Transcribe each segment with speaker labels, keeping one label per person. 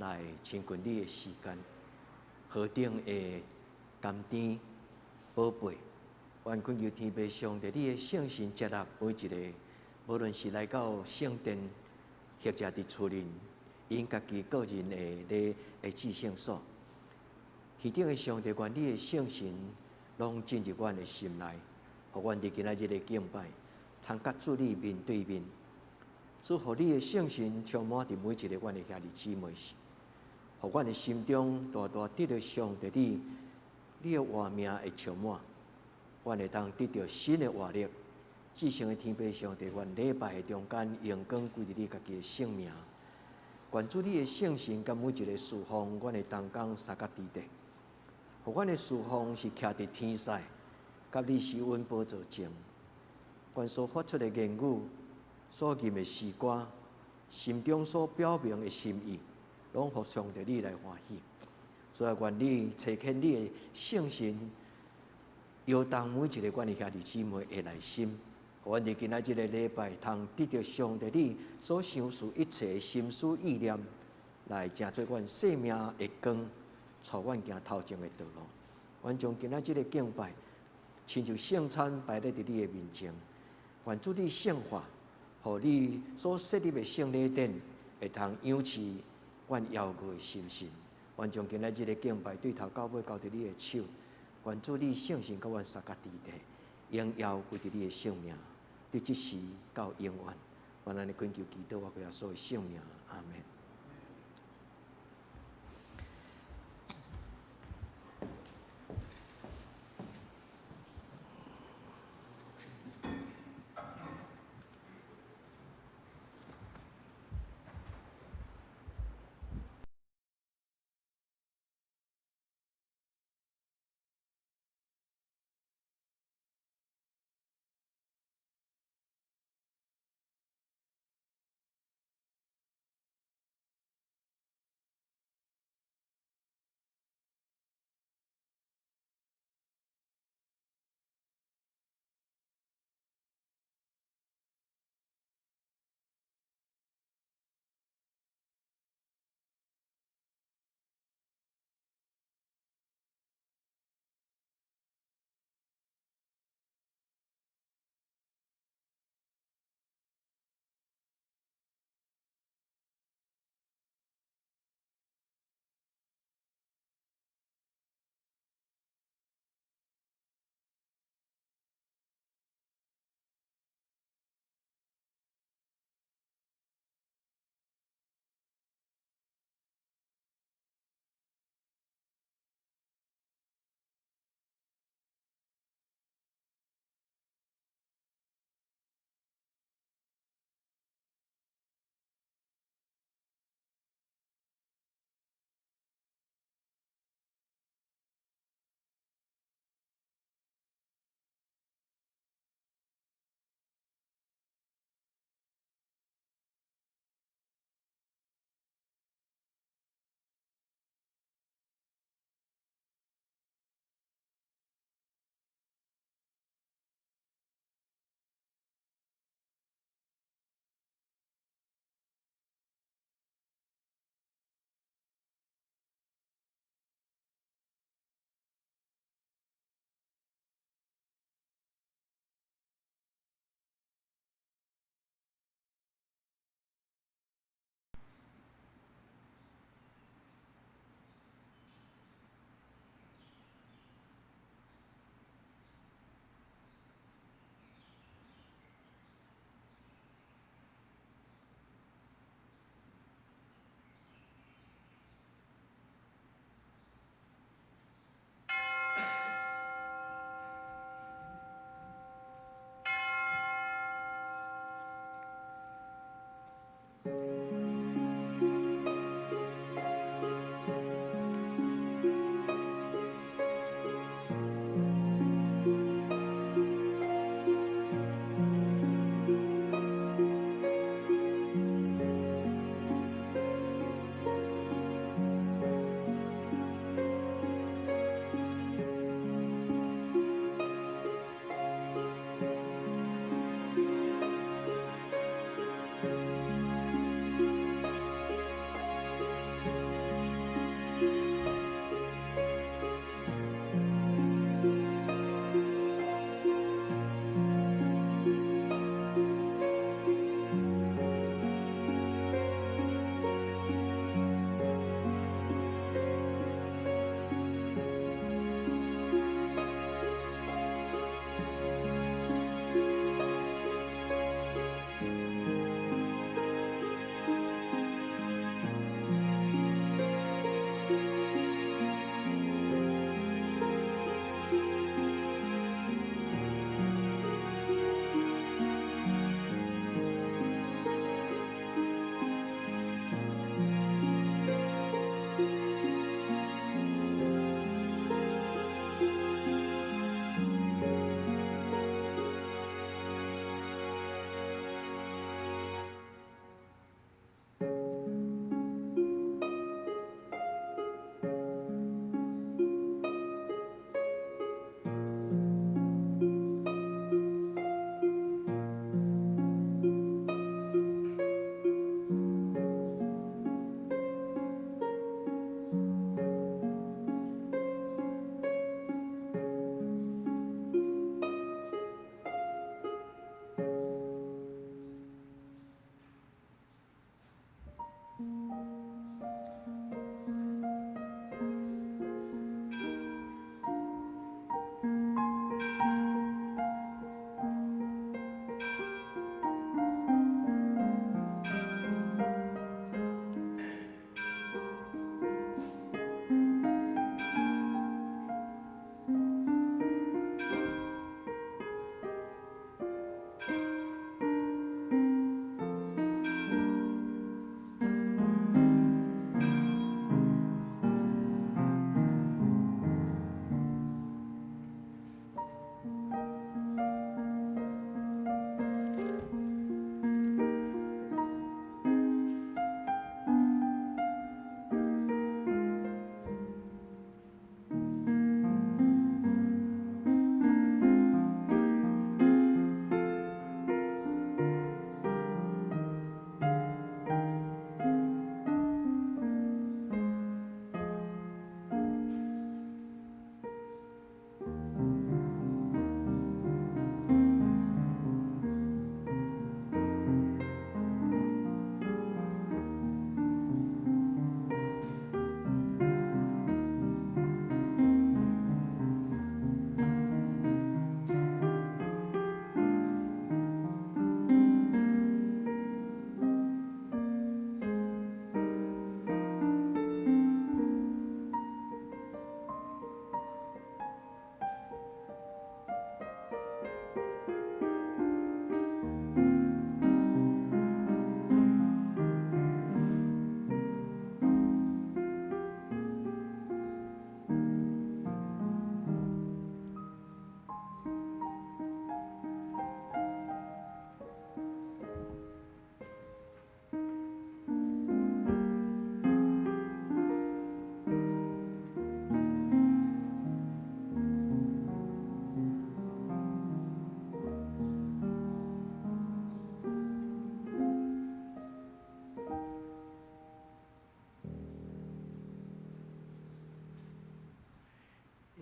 Speaker 1: 來親近你的時間，何等的甘甜寶貝！願懇求天父上帝，你的聖神接納每一个，無論是來到聖殿，或者佇厝裡，𪜶家己個人的咧的至聖所。天頂的上帝，願你的聖神攏進入阮的心內，予阮佇今仔日的敬拜，通佮主你面對面。主，予你的聖神充滿佇每一个阮的兄弟姊妹，予阮的心中大大得著上帝你，你的活命會充滿，阮會當得著新的活力。至聖的天父上帝，願禮拜的中間榮光歸佇你家己的聖名。願主你的聖神佮每一个事奉，阮會同工相佮佇咧。予阮的事奉是徛佇天使，佮你施恩寶座前，阮所發出的言語，所吟的詩歌，心中所表明的心意，攏予上帝你來歡喜。所以願你差遣你的聖神，搖動每一个阮的兄弟姊妹的內心，予阮佇今仔這个禮拜，通得著上帝你所想思一切心思意念，來成做阮生命的光，帶阮行頭前的道路。阮將今仔這个敬拜，親像聖餐擺佇你的面前，願主你聖化，予你所設立的聖禮典，會通養飼阮枵餓的心神。阮將今仔這个敬拜對頭到尾交佇你的手，願主你聖神佮阮相佮佇咧，榮耀歸佇你的聖名，對這時到永遠。阮按呢懇求祈禱，我耶穌的聖名，阿門。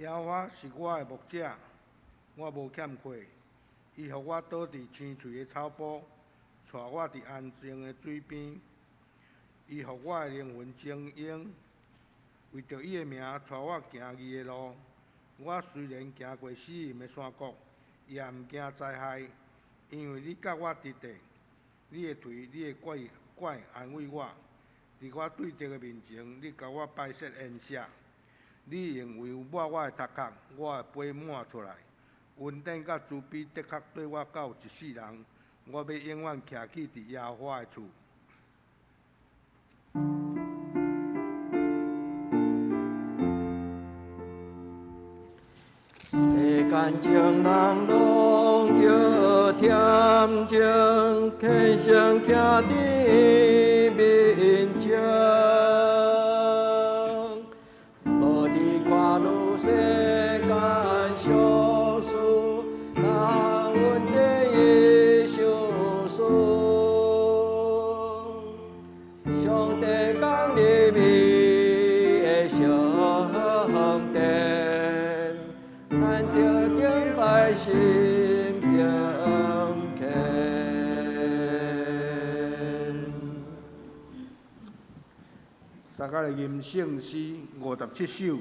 Speaker 2: 耶和華是我的牧者，我無欠缺。伊予我倒佇青翠的草埔，帶我佇安靜的水邊。伊予我的靈魂晶瑩，為著伊的名，帶我行義的路。我雖然行過死蔭的山谷，也毋驚災害，因為你佮我佇咧。你的槌、你的拐拐安慰我。佇我對敵的面前，你共我擺設筵席。你用油抹我的頭殼，我的杯滿出來。恩典佮慈悲的確綴我到一世人，我欲永遠徛起佇耶和華的厝。
Speaker 1: 世間情人攏著恬靜，虔誠徛佇面前，無佇看汝世間相思，那阮的相思。上帝降臨的上殿，咱著敬拜心敬虔。
Speaker 2: 三甲來吟聖詩57首，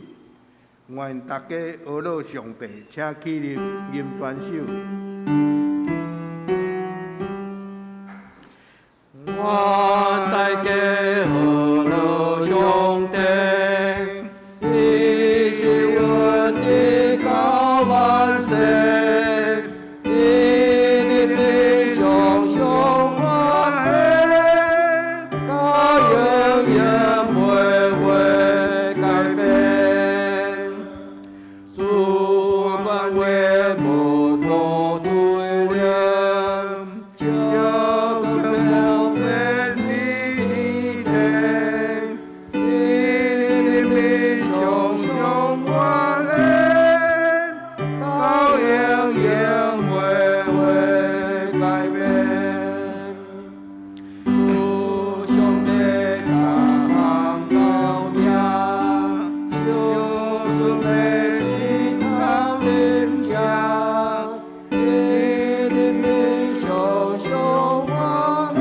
Speaker 2: 願大家呵咾上帝，請起立吟全首。
Speaker 1: 願大家呵咾上帝，伊是阮的到萬世，伊人民常常歡喜，到永遠袂會改變。主權威無可推量，將更變的天，伊人民常常歡喜，到永遠袂會改變。主上帝大行高聽，小順的心通啉食，伊人民常常歡喜，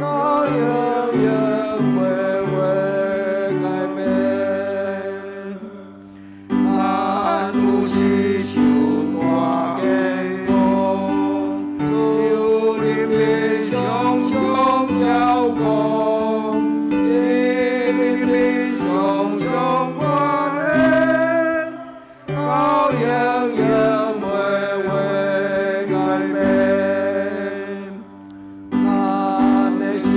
Speaker 1: 到永遠袂會改變。咱有時受大堅固，主人民常常照顧，伊人民常常歡喜，到永遠袂會改變。咱的心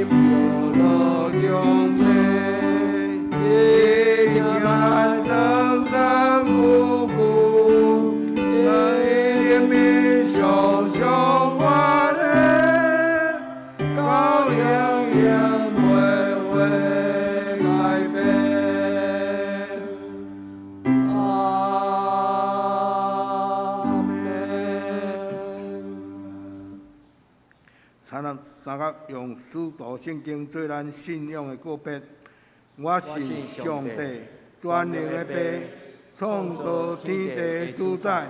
Speaker 1: 著樂上帝，伊聽咱長長久久，伊人民常常歡喜，到永遠袂會改變。阿們。
Speaker 2: 請咱三甲用使徒信經做咱信仰的告別。我信上帝，全能的父，創造天地的主宰。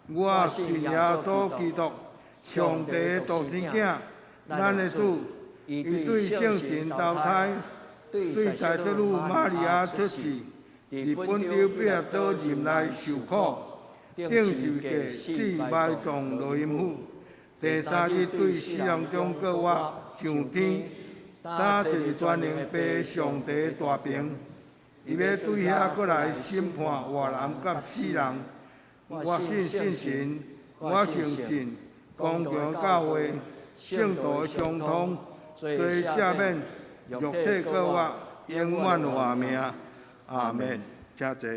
Speaker 2: 我信耶穌基督，上帝的獨生囝，咱的主。伊對聖神投胎，對在聖女瑪利亞出世，佇本丟彼拉多任內受苦，釘十字架死埋葬落陰府。第三日對死人中復活上天，早坐佇全能父上帝的大爿。伊欲對遐閣來審判活人佮死人。我信聖神，我相信公共教會，聖徒的相通，罪赦免，肉體復活，永遠活命。阿們。請坐。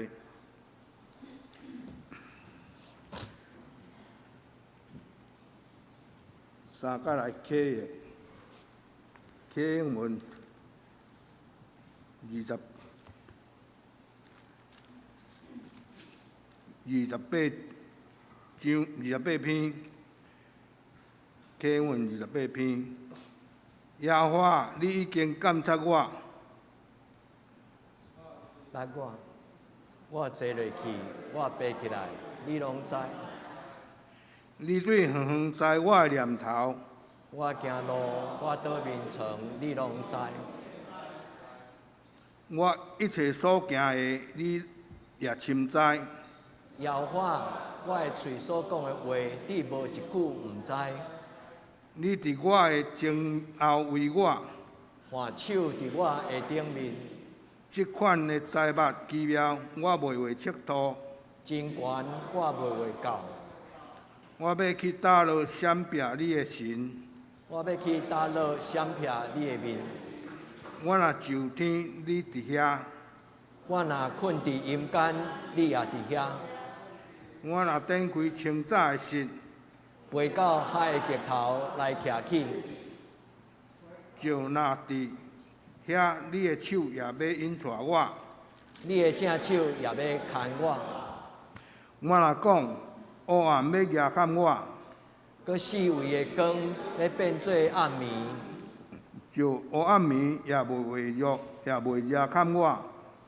Speaker 2: 三甲來啟的啟應文28章28篇，啟應文28篇。耶和華，你已經監察我，
Speaker 1: 捌我，我坐落去，我爬起來，你攏知。
Speaker 2: 你對遠遠知我的念頭。
Speaker 1: 我行路，我倒眠床，你攏知。
Speaker 2: 我一切所行的，你也深知。
Speaker 1: 耶和華，我的喙所講的話，你無一句毋知。
Speaker 2: 你佇我的前後為我，
Speaker 1: 看守佇我的頂面。
Speaker 2: 這款的災物奇妙，我袂會測度。
Speaker 1: 真懸，我袂會到。
Speaker 2: 我欲去佗落閃避你的神？
Speaker 1: 我欲去佗落閃避你的面？
Speaker 2: 我若上天，你佇遐；
Speaker 1: 我若睏佇陰間，你也佇遐。
Speaker 2: 我若展開清早的翼，
Speaker 1: 飛到海的極頭來徛起，
Speaker 2: 就若佇遐，你的手也欲引帶我。
Speaker 1: 你的正手也欲牽我。
Speaker 2: 我若講，黑暗欲遮蓋我，
Speaker 1: 閣四圍的光欲變做暗暝，
Speaker 2: 就黑暗暝也袂會弱，也袂遮蓋我，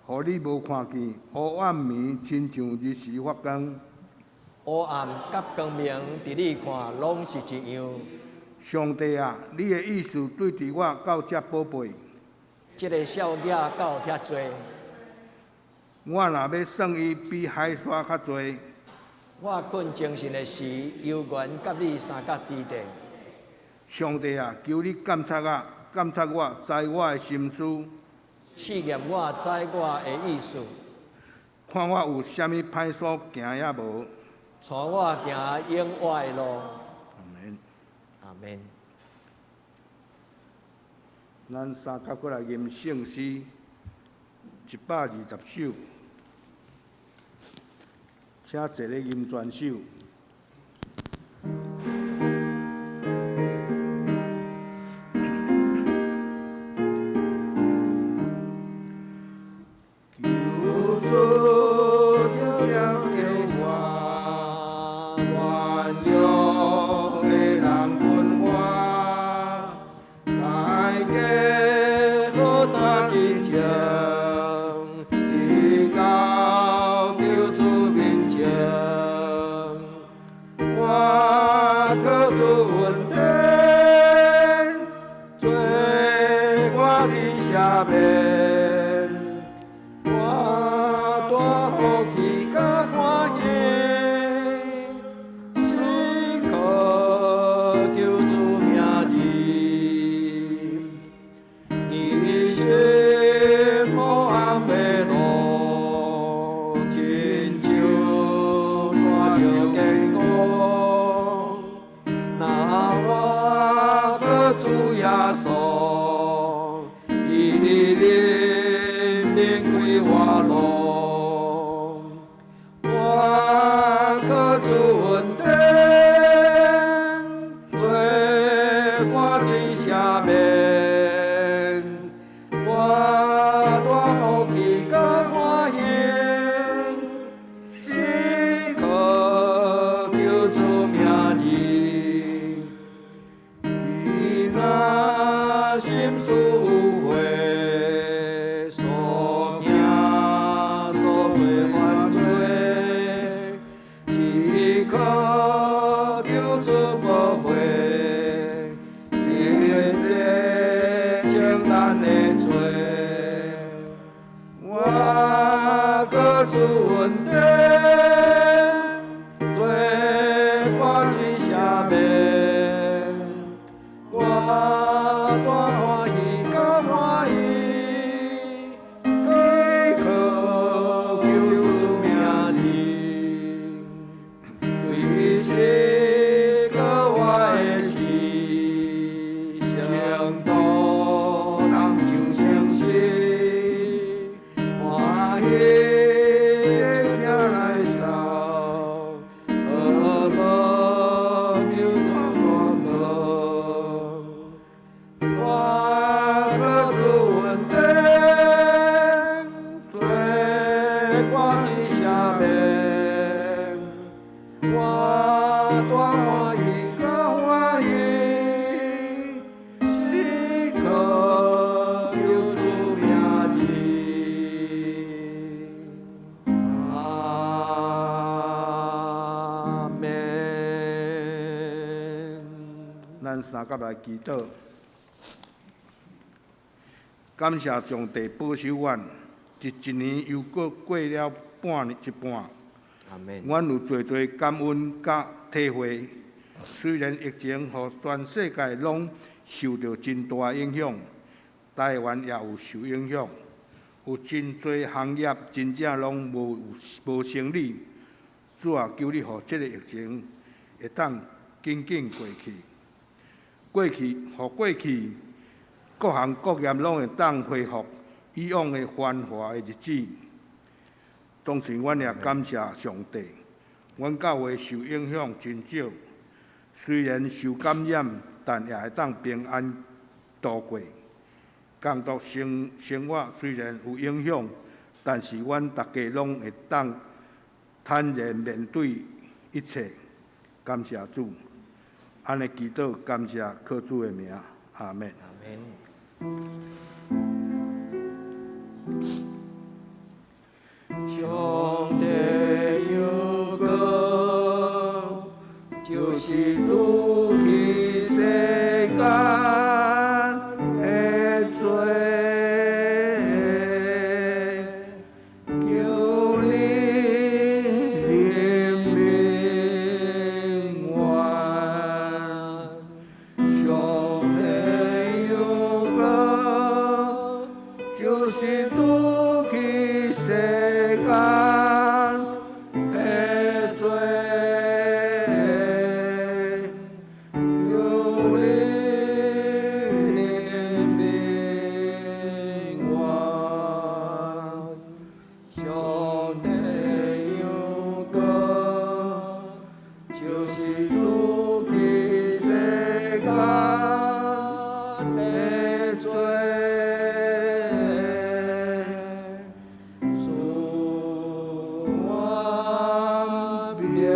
Speaker 2: 予你無看見，黑暗暝親像日時發光。
Speaker 1: 黑暗佮光明，佇你看攏是一樣。
Speaker 2: 上帝啊，你的意思對佇我到遮寶貝。
Speaker 1: 這个數額到遐濟。
Speaker 2: 我若欲算伊比海沙較濟。
Speaker 1: 我睏精神的時，猶原佮你相佮佇咧。
Speaker 2: 上帝啊，求你監察我，監察我，知我的心思。
Speaker 1: 試驗我，知我的意思。
Speaker 2: 看我有啥物歹所行抑無。
Speaker 1: 帶我行永活的路。
Speaker 2: 阿門。
Speaker 1: 阿門。
Speaker 2: 咱三甲閣來吟聖詩120首，請坐咧吟全首。求主拯救我，軟弱的人困乏，大家好大真情，直到救主面前，我靠主恩典，做我的赦免。我大福氣佮歡喜，是靠救主名字。伊心黑暗的路，親像大石堅固。若我靠主耶穌，伊能免開我路。我靠主恩典，做我的赦免。我大福氣佮歡喜，是靠救主名字。伊若心思有悔，所行所做犯罪，只靠救主寶血，伊洗淨咱的罪。我靠主恩典，做我的赦免。我大歡喜佮歡喜，是靠救主名字。對死閣活的時，聖徒同唱聖詩，歡喜這聲來掃，何樂救主大能。我靠主恩典，做我的赦免。我大歡喜佮歡喜，是靠救主名字。阿咱三佮來祈禱。感謝上帝保守阮，一一年又閣過了半年一半。
Speaker 1: 阿門。
Speaker 2: 阮有濟濟感恩佮體會。雖然疫情予全世界攏受著真大影響，台灣也有受影響，有真濟行業真正攏無無生理。主啊，求你予這个疫情會當緊緊過去，過去，予過去，各行各業攏會當恢復以往的繁華的日子。同時，阮也感謝上帝，阮教會受影響真少，雖然受感染，但也會當平安度過。工作生生活雖然有影響，但是阮逐家攏會當坦然面對一切。感謝主，按呢祈禱，感謝靠主的名，阿門。
Speaker 1: 阿門。上帝有光，就是除去世間的罪，求你憐憫阮。上帝有光，就是除去世間的罪，求你憐憫阮。上帝有光，就是除去世間的罪，賜阮平安。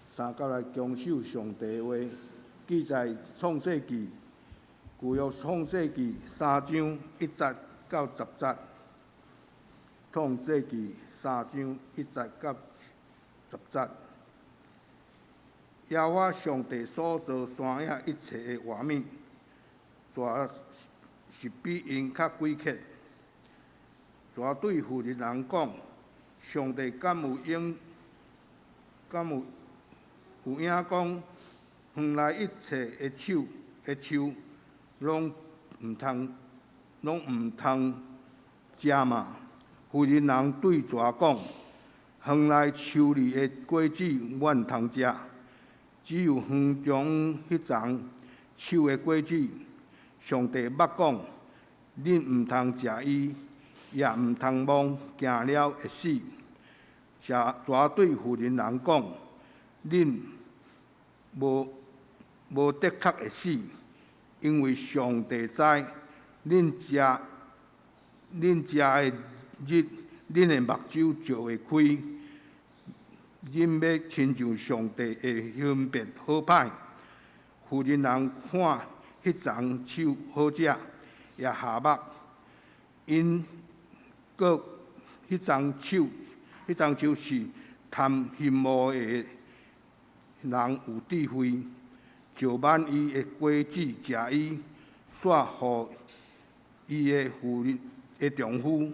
Speaker 2: 三佮來恭守上帝話，記載創世記，舊約創世記三章一節到十節。創世記三章一節到十節。耶和華上帝所造山野一切的活物，蛇是比𪜶較詭譎。蛇對婦人人講：上帝敢有應，敢有有影講，園內一切的樹的樹，攏毋通，攏毋通食嗎？婦人人對蛇講：園內樹裡的果子，阮通食，只有園中彼叢樹的果子，上帝捌講，恁毋通食伊，也毋通摸，驚了會死。蛇蛇對婦人人講：恁無無的確會死，因為上帝知，恁食恁食的日，恁的目睭就會開，恁欲親像上帝會分別好歹。婦人人看彼叢樹好食，也合目，𪜶閣彼叢樹，彼叢樹是貪羨慕的人有智慧，就挽伊的果子食伊，煞予伊的婦人的丈夫，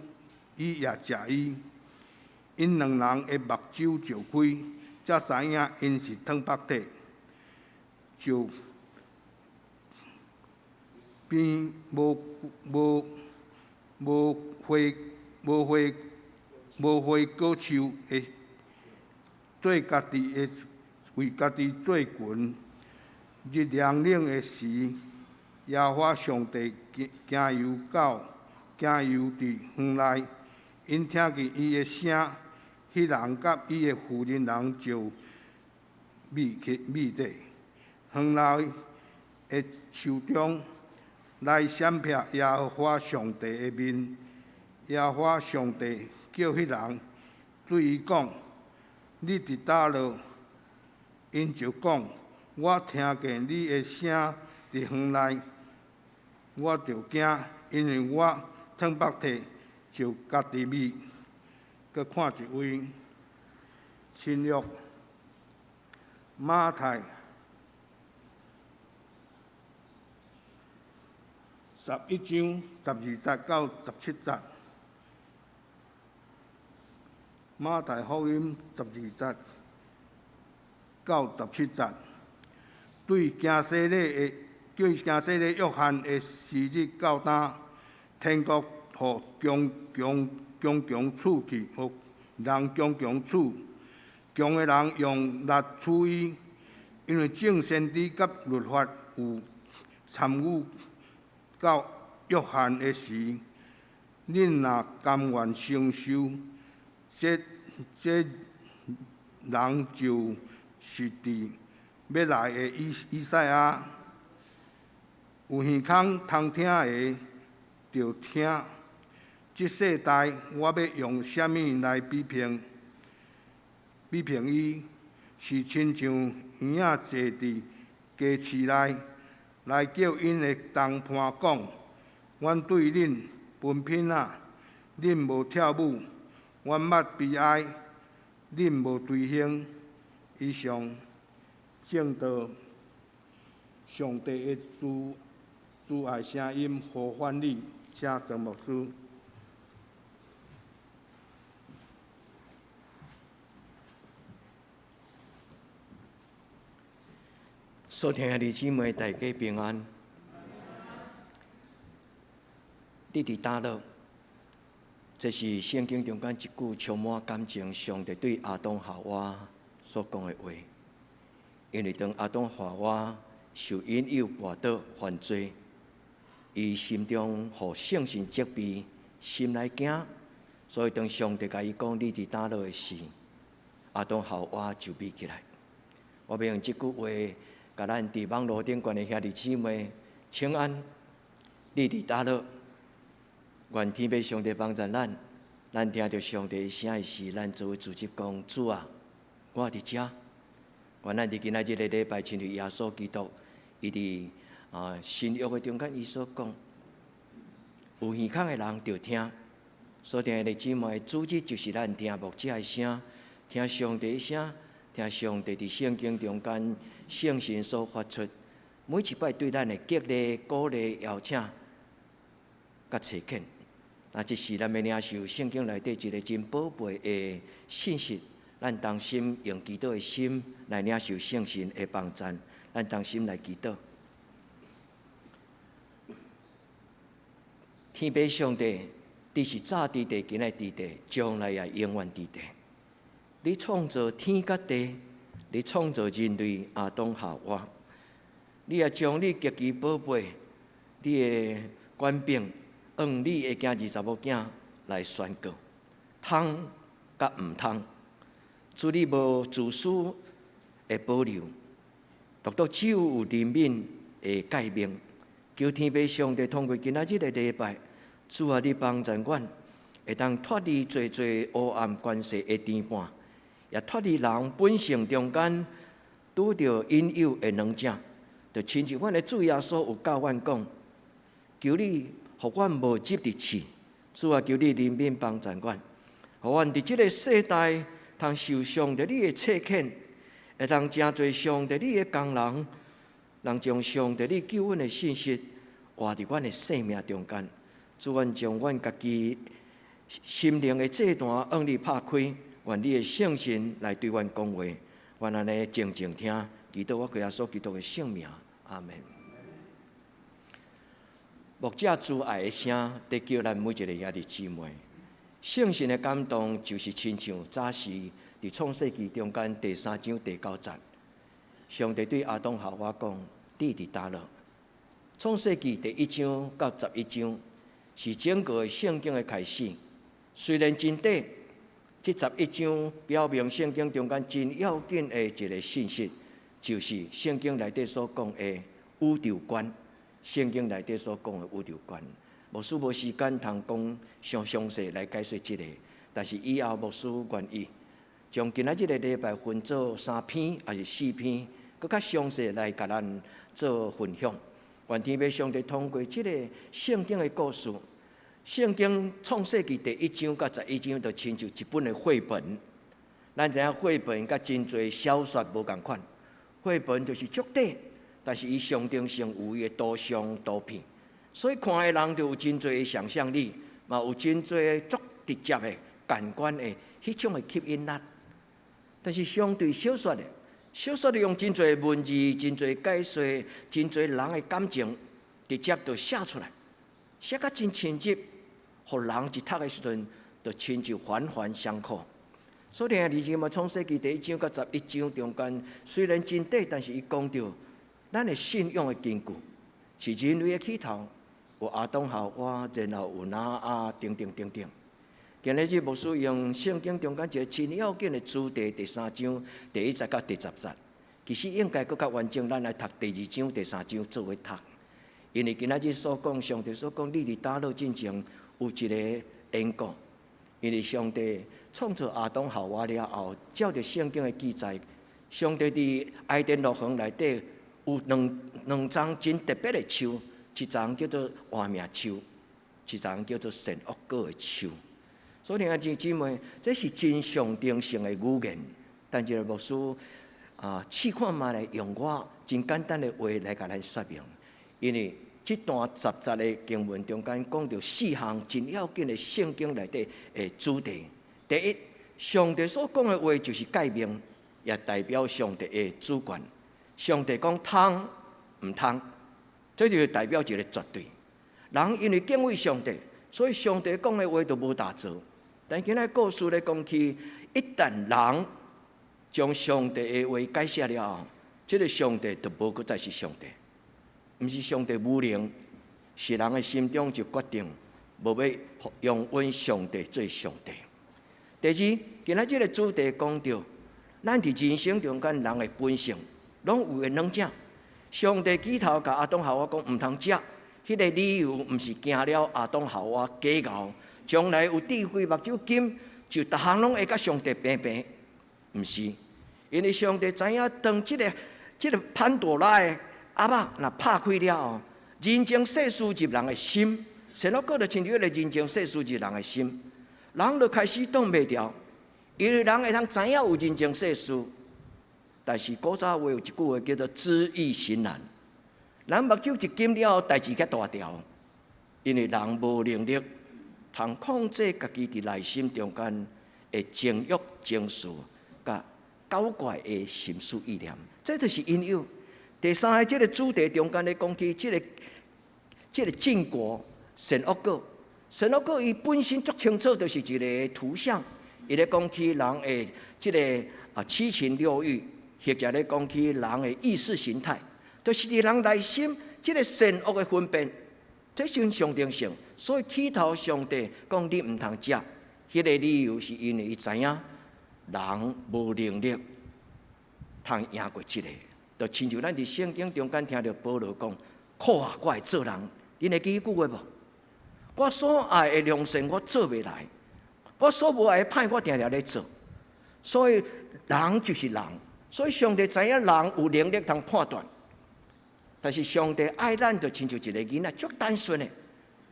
Speaker 2: 伊也食伊。𪜶兩人的目睭就開，才知影𪜶是褪腹體，就編無無無花無花無花果樹的做家己的為家己做裙。日涼冷的時，耶和華上帝行行遊到行遊佇園內，𪜶聽見伊的聲，彼人佮伊的婦人人就覕去覕佇園內的樹中來閃避耶和華上帝的面。耶和華上帝叫彼人對伊講：你佇佗落？𪜶就講：我聽見你的聲佇園內，我就驚，因為我褪腹體，就家己覕。閣看一位新約馬太11章12節到17節。馬太福音12節到17節，對行洗禮約翰的時日到今，天國予強強強強取去，予人強強取，強的人用力取伊，因為眾先知佮律法有參與到約翰的時，恁若甘願承受，這這人就是佇欲來的以以賽亞。有耳孔通聽的，就聽。這世代我欲用啥物來比評？比評伊是親像嬰仔坐佇街市內，來叫𪜶的同伴講：阮對恁歕品仔，恁無跳舞；阮捌悲哀，恁無隨行。以上證道，上帝的慈慈愛聲音呼喚你，請曾牧師。
Speaker 1: 所聽的弟姊妹，大家平安。你佇佗落？這是聖經中間一句充滿感情，上帝對亞當夏娃所講的話。因為當亞當夏娃受引誘跋倒犯罪，伊心中予聖神責備，心內驚，所以當上帝共伊講你佇佗落的時，亞當夏娃就避起來。我欲用這句話，共咱佇網路頂懸的兄弟姊妹請安，你佇佗落？願天父上帝幫助咱，咱聽著上帝的聲的時，咱做伙組織講主啊，我佇遮。願咱佇今仔日的禮拜，親像耶穌基督，伊佇新約的中間，伊所講，有耳孔的人就聽。所聽的姊妹，主日就是咱聽牧者的聲，聽上帝的聲，聽上帝佇聖經中間聖神所發出每一擺對咱的激勵、鼓勵、邀請、佮差遣。那這是咱欲領受聖經內底一个真寶貝的信息。咱同心用祈禱的心來領受聖神的幫助，咱同心來祈禱。天父上帝，你是早佇地，今仔佇地，將來也永遠佇地。你創造天佮地，你創造人類亞當夏娃，你也將你極其寶貝，你的權柄，用你的囝兒查某囝來宣告，通佮毋通。主你無自私的保留，獨獨只有有憐憫的誡命。求天父上帝通過今仔日的禮拜，主啊，你幫助阮，會當脫離濟濟黑暗權勢的牽絆，也脫離人本性中間拄著引誘的軟正。就親像阮的主耶穌有教阮講，求你予阮無執著刺，主啊，求你憐憫幫助阮，予阮佇這个世代通受上帝你的差遣，會當誠濟上帝你的工人，人將上帝你救恩的信息活佇阮的生命中間。主，阮將阮家己心靈的祭壇向你拍開，願你的聖神來對阮講話，願按呢靜靜聽，祈禱我靠耶穌基督的聖名，阿門。牧者慈愛的聲，佇叫咱每一个兄弟姊妹。聖神的感動，就是親像早時佇創世記中間第三章第九節，上帝對亞當夏娃講：你佇佗落？創世記第一章到11章是整個聖經的開始。雖然真短，這十一章表明聖經中間真要緊的一个信息，就是聖經內底所講的宇宙觀。聖經內底所講的宇宙觀，牧師無時間通講傷詳細來解說這个，但是以後牧師願意將今仔日的禮拜分做三篇，抑是四篇，閣較詳細來共咱做分享。願天父上帝通過這个聖經的故事，聖經創世記第一章佮十一章，就親像一本的繪本。咱知影繪本佮真濟小說無仝款，繪本就是足短，但是伊象徵性有伊的圖像圖片，所以看的人就有真濟的想像力，嘛有真濟足直接的感官的彼種的吸引力。但是相對小說的，小說用真濟文字、真濟解說、真濟人的感情，直接就寫出來，寫甲真親切，予人一讀的時陣，就親像環環相扣。所以，兄弟姊妹，創世記第一章佮十一章中間，雖然真短，但是伊講著咱的信仰的根據，是人類的起頭，有亞當夏娃，然後有挪亞，等等等等。今日這牧師用聖經中間一個真要緊的主題，第三章第一節到第十節，其實應該閣較完整，咱來讀第二章、第三章做伙讀。因為今仔日所講，上帝所講，你佇打落進前有一個緣故，因為上帝創造亞當夏娃了後，照著聖經的記載，上帝佇伊甸樂園內底有兩叢真特別的樹，一叢叫做活命樹，一叢叫做善惡果的樹。所以兄弟姊妹，這是真象徵性的語言。但是牧師啊，試看覓來用我真簡單的話來共咱說明，因為這段十節的經文中間講著四項真要緊的聖經內底的主題。第一，上帝所講的話就是誡命，也代表上帝的主權。上帝講通毋通，這就代表一個絕對。人因為敬畏上帝，所以上帝講的話就無代做。但今仔故事咧講起，一旦人將上帝的話改寫了後，這個上帝就無閣再是上帝，毋是上帝無能，是人的心中就決定無欲容阮上帝做上帝。第二，今仔這個主題講著，咱佇人生中間人的本性，攏有的兩者。上帝起頭共亞當夏娃講毋通食，彼個理由毋是驚了亞當夏娃假𠢕，將來有智慧目睭金，就逐項攏會佮上帝平平，毋是，因為上帝知影當這個潘朵拉的盒仔若拍開了後，人情世事入人的心，善惡果就親像彼個人情世事入人的心，人就開始擋袂牢，因為人會通知影有人情世事，但是古早話有一句話叫做知易行難，人目睭一金了後，代誌較大條，因為人無能力通控制家己佇內心中間的情慾、情緒，佮搞怪的心思意念，這就是引誘。第三个，這個主題中間咧講起這個禁果善惡果，善惡果伊本身足清楚，就是一個圖像。伊咧講起人的這個七情六欲，或者咧講起人的意識形態，就是佇人內心這個善惡的分辨，這是象徵性。所以起頭上帝講你毋通食，彼個理由是因為伊知影人無能力通贏過這個。就親像咱佇聖經中間聽著保羅講：苦啊，我的做人，恁會記彼句話無？我所愛的良善，我做袂來；我所無愛的歹，我定定咧做。所以人就是人，所以上帝知影人有能力通判斷，但是上帝愛咱就親像一個囡仔，足單純的，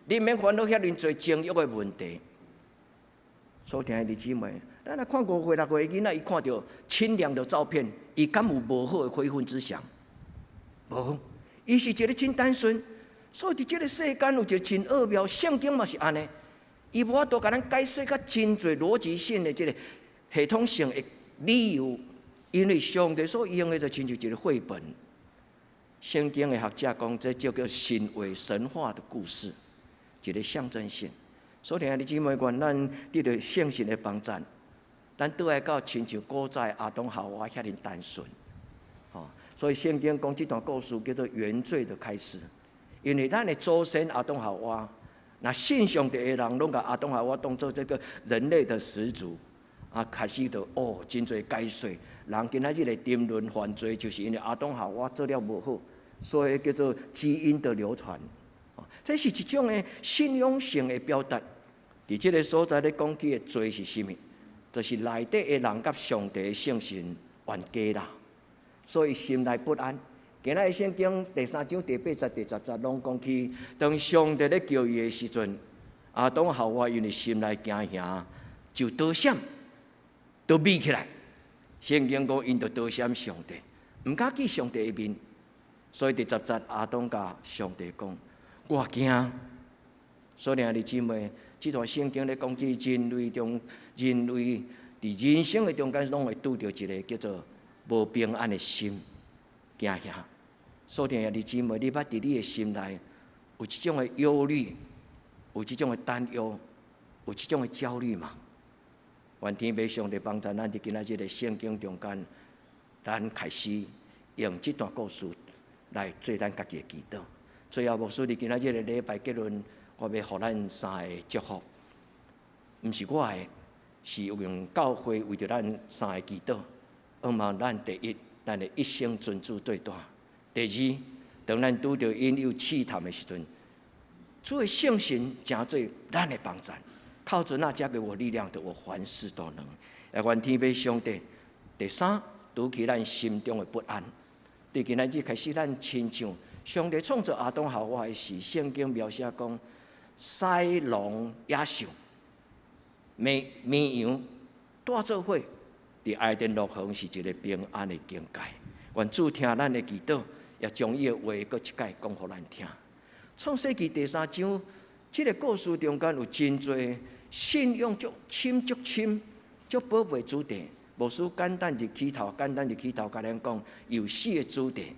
Speaker 1: 你免煩惱遐爾濟情慾的問題。所以兄弟姊妹，咱來看五歲六歲的囡仔，伊看著清涼的照片，伊敢有無好的非分之想？無，伊是一個真單純。所以佇這個世間有一個真奧妙，聖經嘛是按呢，伊無法度共咱解釋較真濟邏輯性的這個系統性的理由，因為上帝所用的就親像一個繪本。聖經的學者講，這叫做神話神話的故事，一個象徵性。所以兄弟姊妹，願咱得著聖神的幫助，咱倒來到親像古早亞當夏娃遐爾單純。吼，所以聖經講這段故事叫做原罪的開始。因為咱的祖先亞當夏娃，若信上帝的人，攏共亞當夏娃當做這個人類的始祖，啊，開始就哦，真濟解說。人今仔日來沉淪犯罪，就是因為亞當夏娃做了無好，所以叫做基因的流傳。這是一種的信仰性的表達。佇這個所在咧講起的罪是啥物？就是內底的人佮上帝的聖神冤家啦，所以心內不安。今仔日聖經第三章第八節、第十節攏講起，當上帝咧叫伊的時陣，亞當夏娃因為心內驚嚇，就躲閃，都避起來。聖經講，𪜶就躲閃上帝，毋敢見上帝的面。所以第10節，亞當共上帝講：我驚。所以兄弟姊妹，這段聖經咧講起人類中，人類佇人生的中間，攏會拄著一个叫做無平安的心，驚嚇。所以兄弟姊妹，你捌佇你的心內有這種的憂慮，有這種的擔憂，有這種的焦慮嗎？願天父上帝幫助咱佇今仔日的聖經中間，咱開始用這段故事來做咱家己的祈禱。最後，牧師佇今仔日的禮拜結論，我欲予咱三个祝福，毋是我的，是用教會為著咱三个祈禱。向望咱第一，咱的一生尊主最大；第二，當咱拄著引誘試探的時陣，主的聖神成做咱的幫贊，靠著那加給我力量的，我凡事都能。也願天父上帝。第三，除去咱心中的不安。對今仔日開始，咱親像上帝創造亞當夏娃的時，聖經描寫講，豺狼野獸、綿綿羊蹛做伙，佇伊甸樂園是一个平安的境界。願主聽咱的祈禱，也將伊的話閣一擺講予咱聽。創世記第三章，這个故事中間有真濟信仰足深足深、足寶貝主題。牧師簡單入起頭，簡單入起頭，共咱講有四个主題。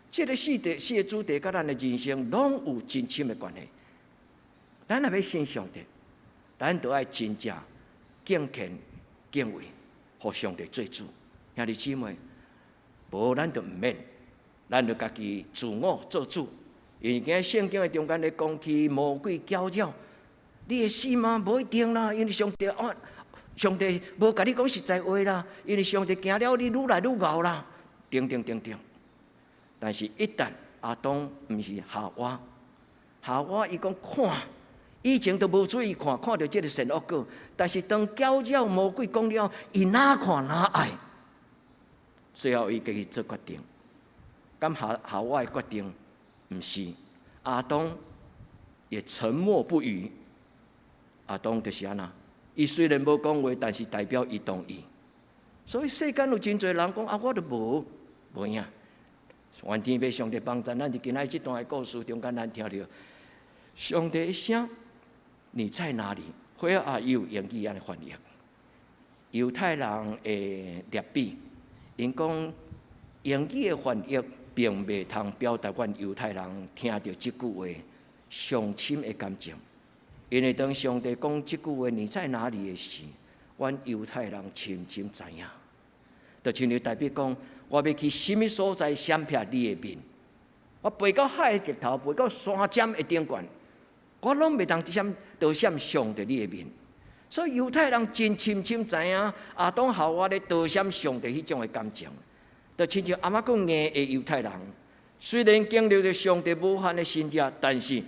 Speaker 1: 這个四個四个主題，佮咱的人生攏有真深的關係。咱若欲信上帝，咱就愛真正敬虔敬畏，予上帝做主。兄弟姊妹，無咱就毋免，咱就家己自我做主。因為今日聖經的中間咧講起魔鬼攪擾，你會死嗎？無一定啦，因為上帝哦，上帝無共你講實在話啦，因為上帝驚了你愈來愈𠢕啦，等等等等。但是，一旦亞當毋是夏娃，夏娃伊講看，以前都無注意看，看著這个善惡果。但是當攪擾魔鬼講了，伊哪看哪愛，最後伊家己做決定。敢夏夏娃的決定？毋是，亞當也沉默不語。亞當就是按呢，伊雖然無講話，但是代表伊同意。所以世間有真濟人講啊，我都無無影。願天父上帝幫助咱佇今仔這段的故事中間，咱聽著上帝的聲，你在哪裡？Where are you？英語按呢翻譯。猶太人的拉比，𪜶講英語的翻譯並袂通表達阮猶太人聽著這句話上深的感情。因為當上帝講這句話，你在哪裡的時，阮猶太人深深知影，就親像大衛講，我欲去啥物所在閃避你的面？我飛到海的極頭，飛到山尖的頂懸，我攏袂當閃躲閃上帝你的面。所以猶太人真深深知影亞當夏娃咧躲閃上帝彼種的感情，就親像頷仔閣硬的猶太人，雖然經歷著上帝無限的神蹟，但是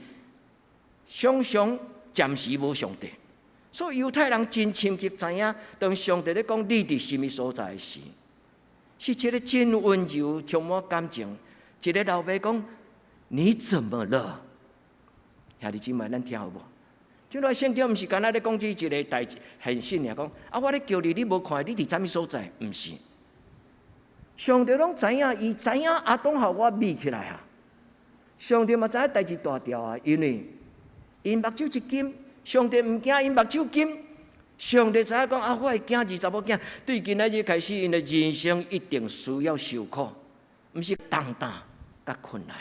Speaker 1: 常常暫時無上帝。所以猶太人真深刻知影，當上帝咧講你佇啥物所在時，是一个真溫柔、充滿感情。一个老爸講：你怎麼了？兄弟姊妹，咱聽有無？這段聖經毋是干焦咧講這一个代誌，現實爾講啊，我咧叫你，你無看，你佇啥物所在？毋是，上帝攏知影，伊知影亞當夏娃覕起來啊。上帝嘛知影代誌大條啊，因為𪜶目睭一金，上帝毋驚𪜶目睭金。上帝知影講啊，我的囝兒查某囝，對今仔日開始，𪜶的人生一定需要受苦，毋是重擔佮困難。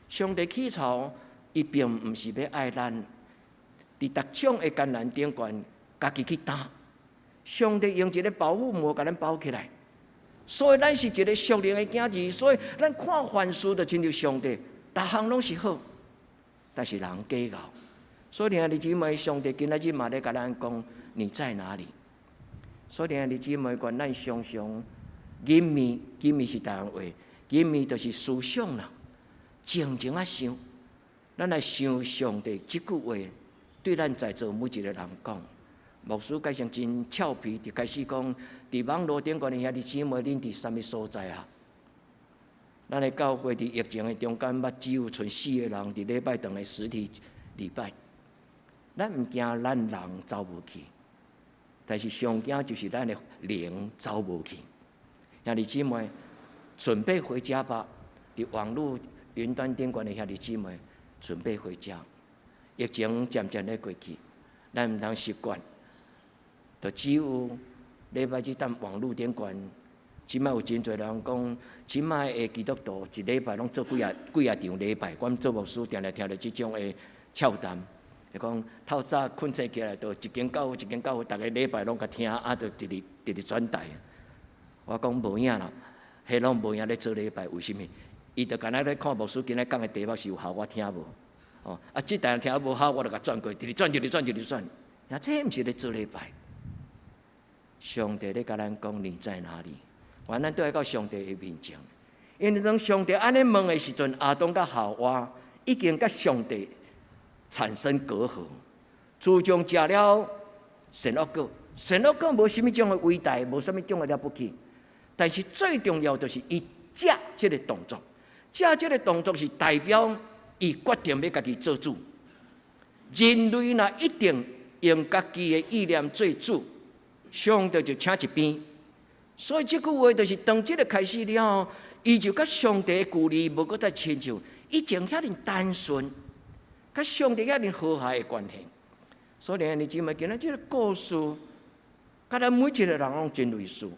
Speaker 1: 上帝起初，伊並毋是欲愛咱佇逐種的艱難頂懸，家己去擔。上帝用一个保護膜共咱包起來，所以咱是一个屬靈的囝兒，所以咱看凡事就親像上帝，逐項攏是好，但是人假𠢕。所以兄弟姊妹，上帝今仔日嘛咧共咱講，你在哪裡？所以兄弟姊妹，願咱常常吟味，吟味是台灣話，吟味就是思想啦，靜靜仔想，咱來想上帝這句話對咱在座每一个人講。牧師改成真俏皮，就開始講，佇網路頂懸的兄弟姊妹，恁佇啥物所在啊？咱的教會佇疫情的中間，捌只有賰四个人佇禮拜堂的實體禮拜。
Speaker 3: 咱毋驚咱人走無去，但是上驚就是咱的靈走無去。兄弟姊妹，準備回家吧！佇網路雲端頂懸的兄弟姊妹，準備回家。疫情漸漸咧過去，咱毋通習慣，就只有禮拜日踮網路頂懸。這擺有真濟人講，這擺的基督徒一禮拜攏做幾仔幾仔場禮拜。阮做牧師定定聽著這種的俏談，就講透早睏醒起來，就一間教會一間教會，逐个禮拜攏共聽，啊，就直直直直轉台。我講無影啦，彼攏無影咧做禮拜，為啥物？伊就干焦咧看牧師今仔講的題目是有效我聽無？哦，啊，這台聽無效，我就共轉過，直直轉，直直轉，直直轉。那這毋是咧做禮拜。上帝咧共咱講，你在哪裡？原來都愛到上帝的面前，因為當上帝按呢問的時陣，亞當佮夏娃已經佮上帝產生隔閡。自從食了善惡果，善惡果無啥物種的偉大，無啥物種的了不起，但是最重要就是伊食這个動作，食這个動作是代表伊決定欲家己做主。人類若一定用家己的意念做主，上帝就請一邊。所以這句話就是當這个開始了後，伊就佮上帝的距離無閣再親像以前遐爾單純，佮上帝遐爾和諧的關係。所以你姊妹，今仔這个故事，佮咱每一个人攏真類似。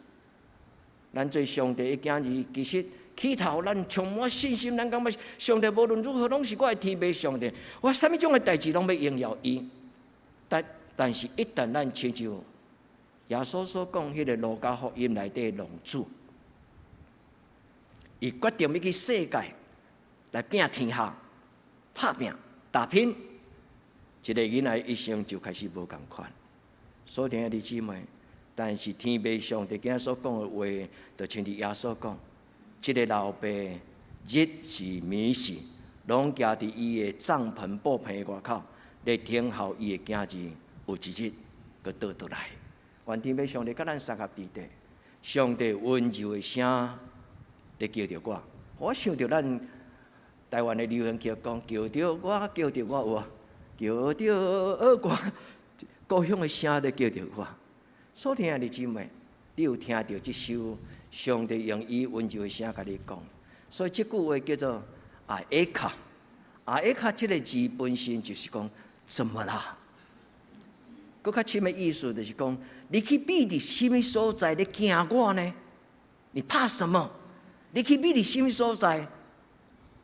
Speaker 3: 咱做上帝的囝兒，其實起頭咱充滿信心，咱感覺上帝無論如何攏是我的天父上帝，我啥物種的代誌攏欲榮耀伊。但是，一旦咱親像耶穌所講，彼个路加福音內底浪子，伊決定欲去世界來拼天下，拍拼打拼，一个囡仔一生就開始無仝款。所以，兄弟姊妹，但是天父上帝今仔所講的話，就親像耶穌講，這个老爸日時暝時，攏徛佇伊的帳篷布棚外口，咧等候伊的囝兒有一日閣倒轉來。願天父上帝佮咱相合佇底，上帝溫柔的聲咧叫著我，我想著咱台灣的流行曲講叫著我，叫著我有無？叫著我，故鄉的聲咧叫著我。所聽的姊妹，你有聽著這首上帝用伊溫柔的聲共你講？所以這句話叫做阿埃卡，阿埃卡這个字本身就是講怎麼啦？閣較深的意思就是講，你去避佇啥物所在？你驚我呢？你怕什麼？你去避佇啥物所在？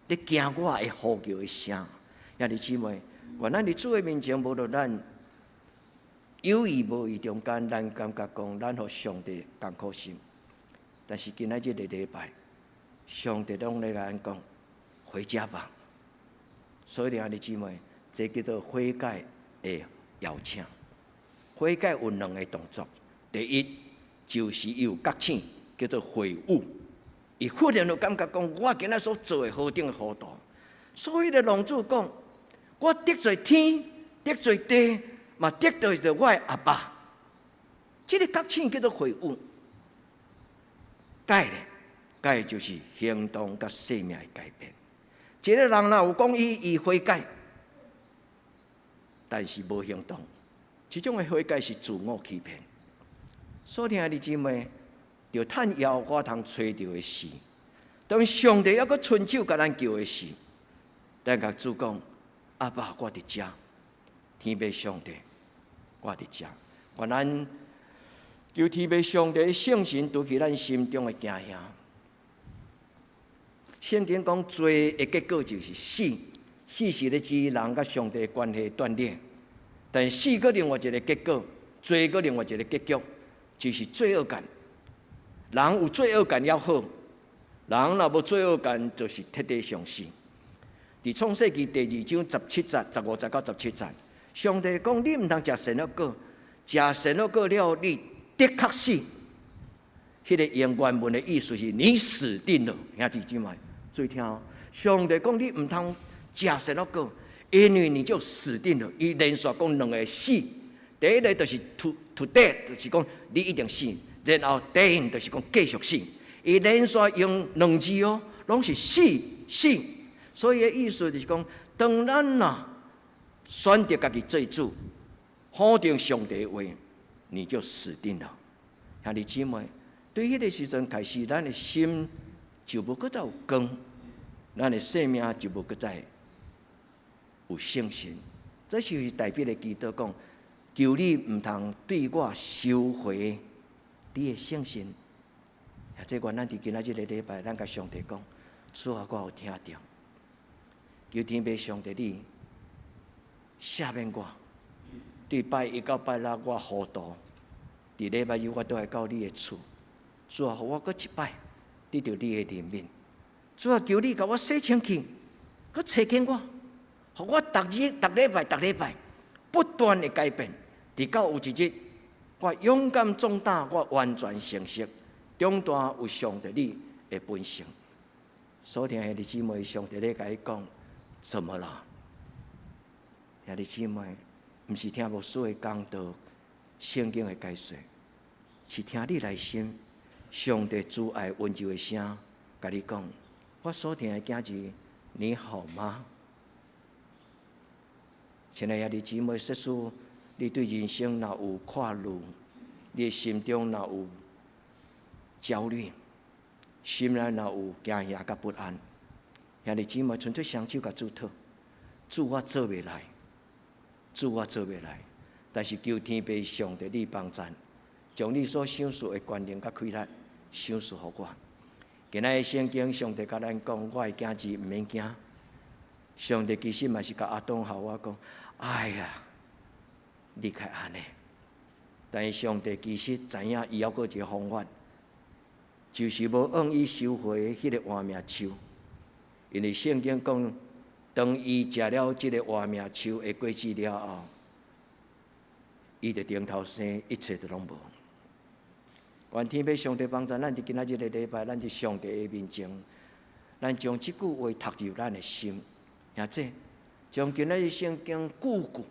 Speaker 3: 你驚我的呼叫的聲？兄弟姊妹，願咱佇主的面前，無論咱有意無意中間，咱感覺講咱予上帝艱苦心。但是今仔這个禮拜，上帝攏咧共咱講，回家吧。所以兄弟姊妹，這叫做悔改的邀請。悔改有兩个動作，第一就是有覺醒，叫做悔悟。伊忽然就感覺講，我今仔所做的何等的糊塗。所以咧，浪子講，我得罪天，得罪地，嘛得罪著我的阿爸。這个覺醒叫做悔悟。改咧，改就是行動佮生命的改變。一个人若有講伊悔改，但是無行動。這種的悔改是自我欺騙。所以兄弟姊妹，著趁耶和華通揣著的時，當上帝猶閣伸手共咱叫的時，咱共主講：阿爸，我佇遮，天父上帝，我佇遮。願咱求天父上帝的聖神除去咱心中的驚嚇。聖經講罪的結果就是死，死是咧指人佮上帝關係斷裂。但死閣另外一个結果，罪閣另外一个結局，就是罪惡感。人有罪惡感猶好，人若無罪惡感，就是徹底喪死。佇創世記第二章十七節、15節到十七節，上帝講：你毋通食善惡果，食善惡果了，你的確死。彼个用原文的意思是你死定了。兄弟姊妹，注意聽哦。上帝講你毋通食善惡果，因為你就死定了。伊連續講兩个死，第一个就是 to death，就是講你一定死；然後 dying 就是講繼續死。伊連續用兩字哦，攏是死死。所以的意思就是講，當咱若選擇家己做主，否定上帝話，你就死定了。兄弟姊妹，對彼個時陣開始，咱的心就無閣再有光，咱的生命就無閣再有聖神。這就是大衛的祈禱講：求你毋通對我收回你的聖神。這願咱佇今仔這個禮拜，咱共上帝講：主啊，我有聽著，求天父上帝你赦免我。對拜一到拜六我糊塗，佇禮拜日我倒來到你的厝，主啊，予我閣一擺得著你的憐憫。主啊，求你共我洗清氣，閣清潔我，予我逐日、逐禮拜、逐禮拜不斷的改變，直到有一日，我勇敢壯膽，我完全成熟，長大有上帝你的本性。所聽兄弟姊妹，上帝咧共你講，怎麼啦？兄弟姊妹，毋是聽牧師的講道、聖經的解說，是聽你內心上帝慈愛溫柔的聲，共你講：我所疼的囝兒，你好嗎？親愛的兄弟姊妹，設使你對人生若有掛慮，你的心中若有焦慮，心內若有驚嚇佮不安，兄弟姊妹，伸出雙手共主討，主我做袂來，主我做袂來，但是求天父上帝你幫贊，將你所賞賜的權能佮氣力賞賜予我。今仔日聖經上帝共咱講，我的囝兒毋免驚。上帝其實嘛是共亞當夏娃講：哎呀，你較按呢。但是上帝其實知影伊猶閣有一個方法，就是無向伊收回彼個活命樹。因為聖經講，當伊食了這個活命樹的果子了後，伊就重頭生，一切都攏無。願天父上帝幫助咱，佇今仔日個禮拜，咱佇上帝的面前，咱將這句話讀入咱的心，或者將今仔日聖經句句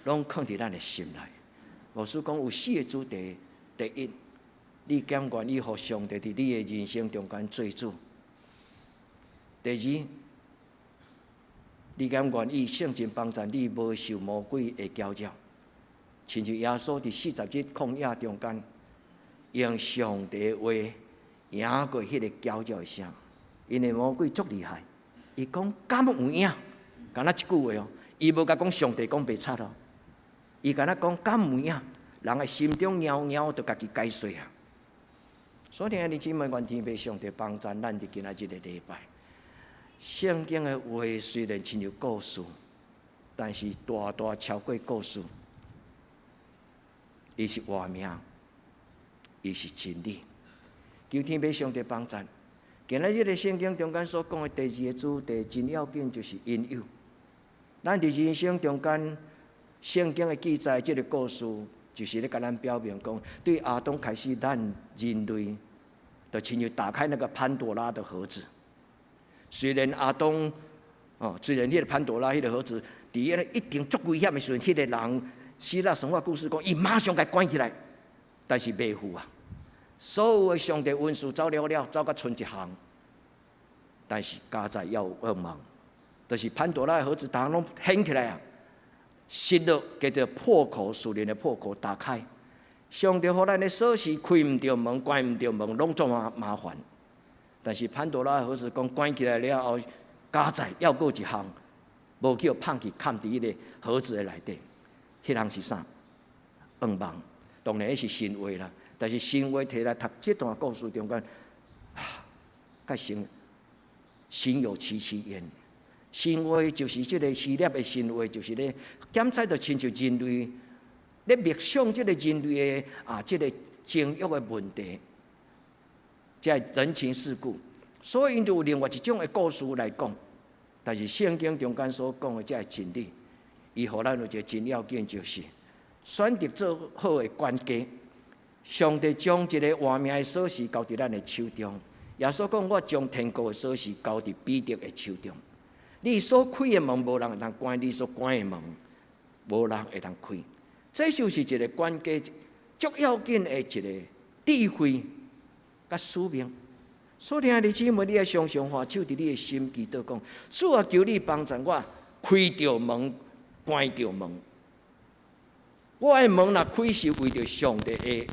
Speaker 3: 攏囥佇咱的心內。牧師講有四個主題：第一，你敢願意予上帝佇你的人生中間做主；第二，你敢願意聖靈幫助你無受魔鬼的攪擾，親像耶穌佇40日曠野中間，用上帝的話贏過彼個攪擾的聲，因為魔鬼足厲害，伊講敢有影，敢若一句話哦，伊無共講上帝講袂賊哦，伊敢若講敢有影，人的心中杳杳就家己解說啊。所以兄弟姊妹，願天父上帝幫助咱佇今仔這個禮拜，聖經的話雖然親像故事，但是大大超過故事，伊是活命。伊是真理，求天父上帝幫助。今仔日個聖經中間所講的第二個主題，真要緊，就是引誘。咱佇人生中間，聖經的記載，這個故事就是咧共咱表明講，對亞當開始，咱人類就親像打開那個潘多拉的盒子。雖然亞當哦，雖然彼個潘多拉彼個盒子，佇彼個一定足危險的時陣，彼個人希臘神話故事講，伊馬上共關起來，但是袂赴啊。所有的上帝恩賜走了了，走甲賰一項，但是佳哉猶有惡夢，就是潘多拉的盒子，逐項攏掀起來啊！失落叫做破口，屬靈的破口打開。上帝予咱的鎖匙開毋著門，關毋著門，攏總麻麻煩。但是潘多拉的盒子講關起來了後，佳哉猶閣有一項，無去予放去崁佇彼個盒子的內底。彼項是啥？惡夢，當然彼是神話啦。但是神話提來讀這段故事中間，啊，較成心有戚戚焉。神話就是這個希臘的神話，就是咧檢測著親像人類咧默想這個人類的啊，這個情欲的問題，這人情世故。所以𪜶就有另外一種的故事來講。但是聖經中間所講的這個真理，伊予咱有一個真要緊，就是選擇做好的管家。上帝將一個活命的鎖匙交佇咱的手中。耶穌講：我將天國的鎖匙交佇彼得的手中。你所開的門，無人會當關；你所關的門，無人會當開。這就是一個管家足要緊的一個智慧佮使命。所以，兄弟姊妹，你愛常常按手佇你的心祈禱講：主啊，求你幫助我開著門，關著門。我的門若開是為著上帝的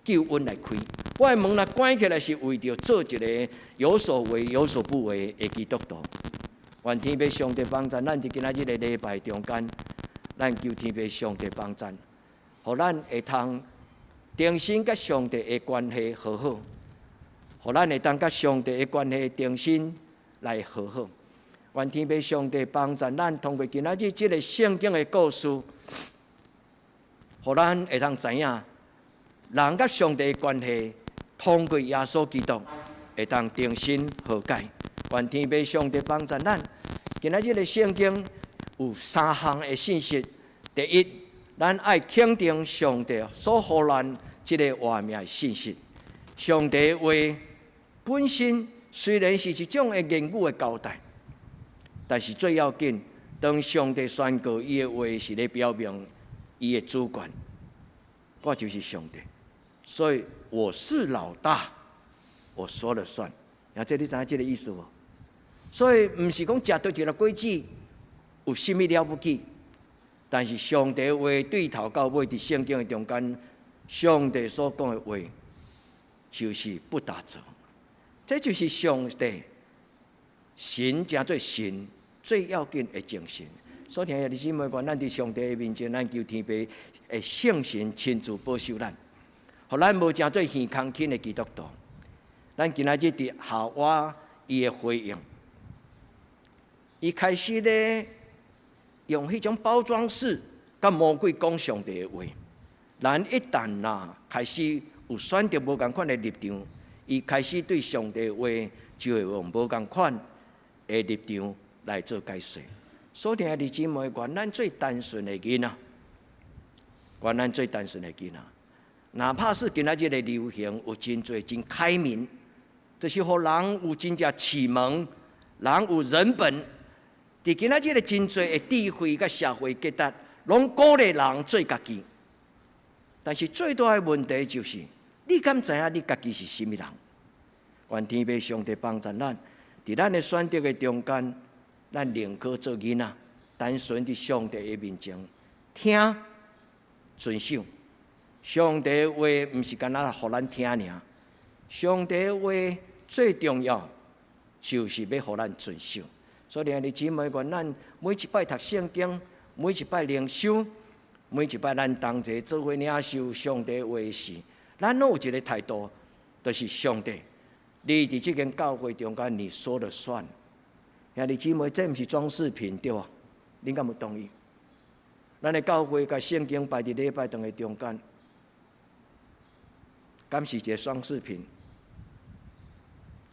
Speaker 3: 救恩來開，我的門若關起來是為著做一个有所為有所不為的基督徒。願天父上帝幫贊咱佇今仔日的禮拜中間，咱求天父上帝幫贊，予咱會通重新佮上帝的關係和好，予咱會當佮上帝的關係重新來和好。願天父上帝幫贊咱，通過今仔日這个聖經的故事，予咱會通知影，人佮上帝的關係，通過耶穌基督會當重新和解。願天父上帝幫贊咱。今仔日的聖經有三項的信息。第一，咱愛肯定上帝所予咱這个活命的信息。上帝話本身雖然是一種的言語的交代，但是最要緊，當上帝宣告伊的話，是咧表明伊的主權。我就是上帝，所以我是老大，我說了算。啊，這你知影這个意思無？所以毋是講食著一粒果子有啥物了不起，但是上帝話對頭到尾佇聖經的中間，上帝所講的話就是不打折。這就是上帝神成做神最要緊的精神。所以，兄弟姊妹，願咱佇上帝的面前，咱求天父的聖神親自保守咱，予咱無成做耳空輕的基督徒。咱今仔日佇夏娃伊的回應，伊開始咧用彼種包裝式，佮魔鬼講上帝的話。人一旦若開始有選擇無仝款的立場，伊開始對上帝的話就會用無仝款的立場來做解說。所以，兄弟姊妹，願咱最單純的囡仔，願咱最單純的囡仔，哪怕是今仔日的流行有真濟真開明，就是予人有真正啟蒙，人有人本。佇今仔日的真濟的智慧佮社會結達，攏鼓勵人做家己。但是最大的問題就是，你敢知影你家己是啥物人？願天父上帝幫助咱，佇咱的選擇的中間，咱寧可做囡仔，單純佇上帝的面前聽、遵守。上帝的話毋是干焦予咱聽爾，上帝的話最重要就是欲予咱遵守。所以，兄弟姊妹，願咱每一擺讀聖經，每一擺靈修，每一擺咱同齊做伙領受上帝話時，咱攏有一个態度，就是上帝，你佇這間教會中間，你說了算。兄弟姊妹，這毋是裝飾品對無？恁敢有同意？咱的教會共聖經擺佇禮拜堂的中間，敢是一个裝飾品？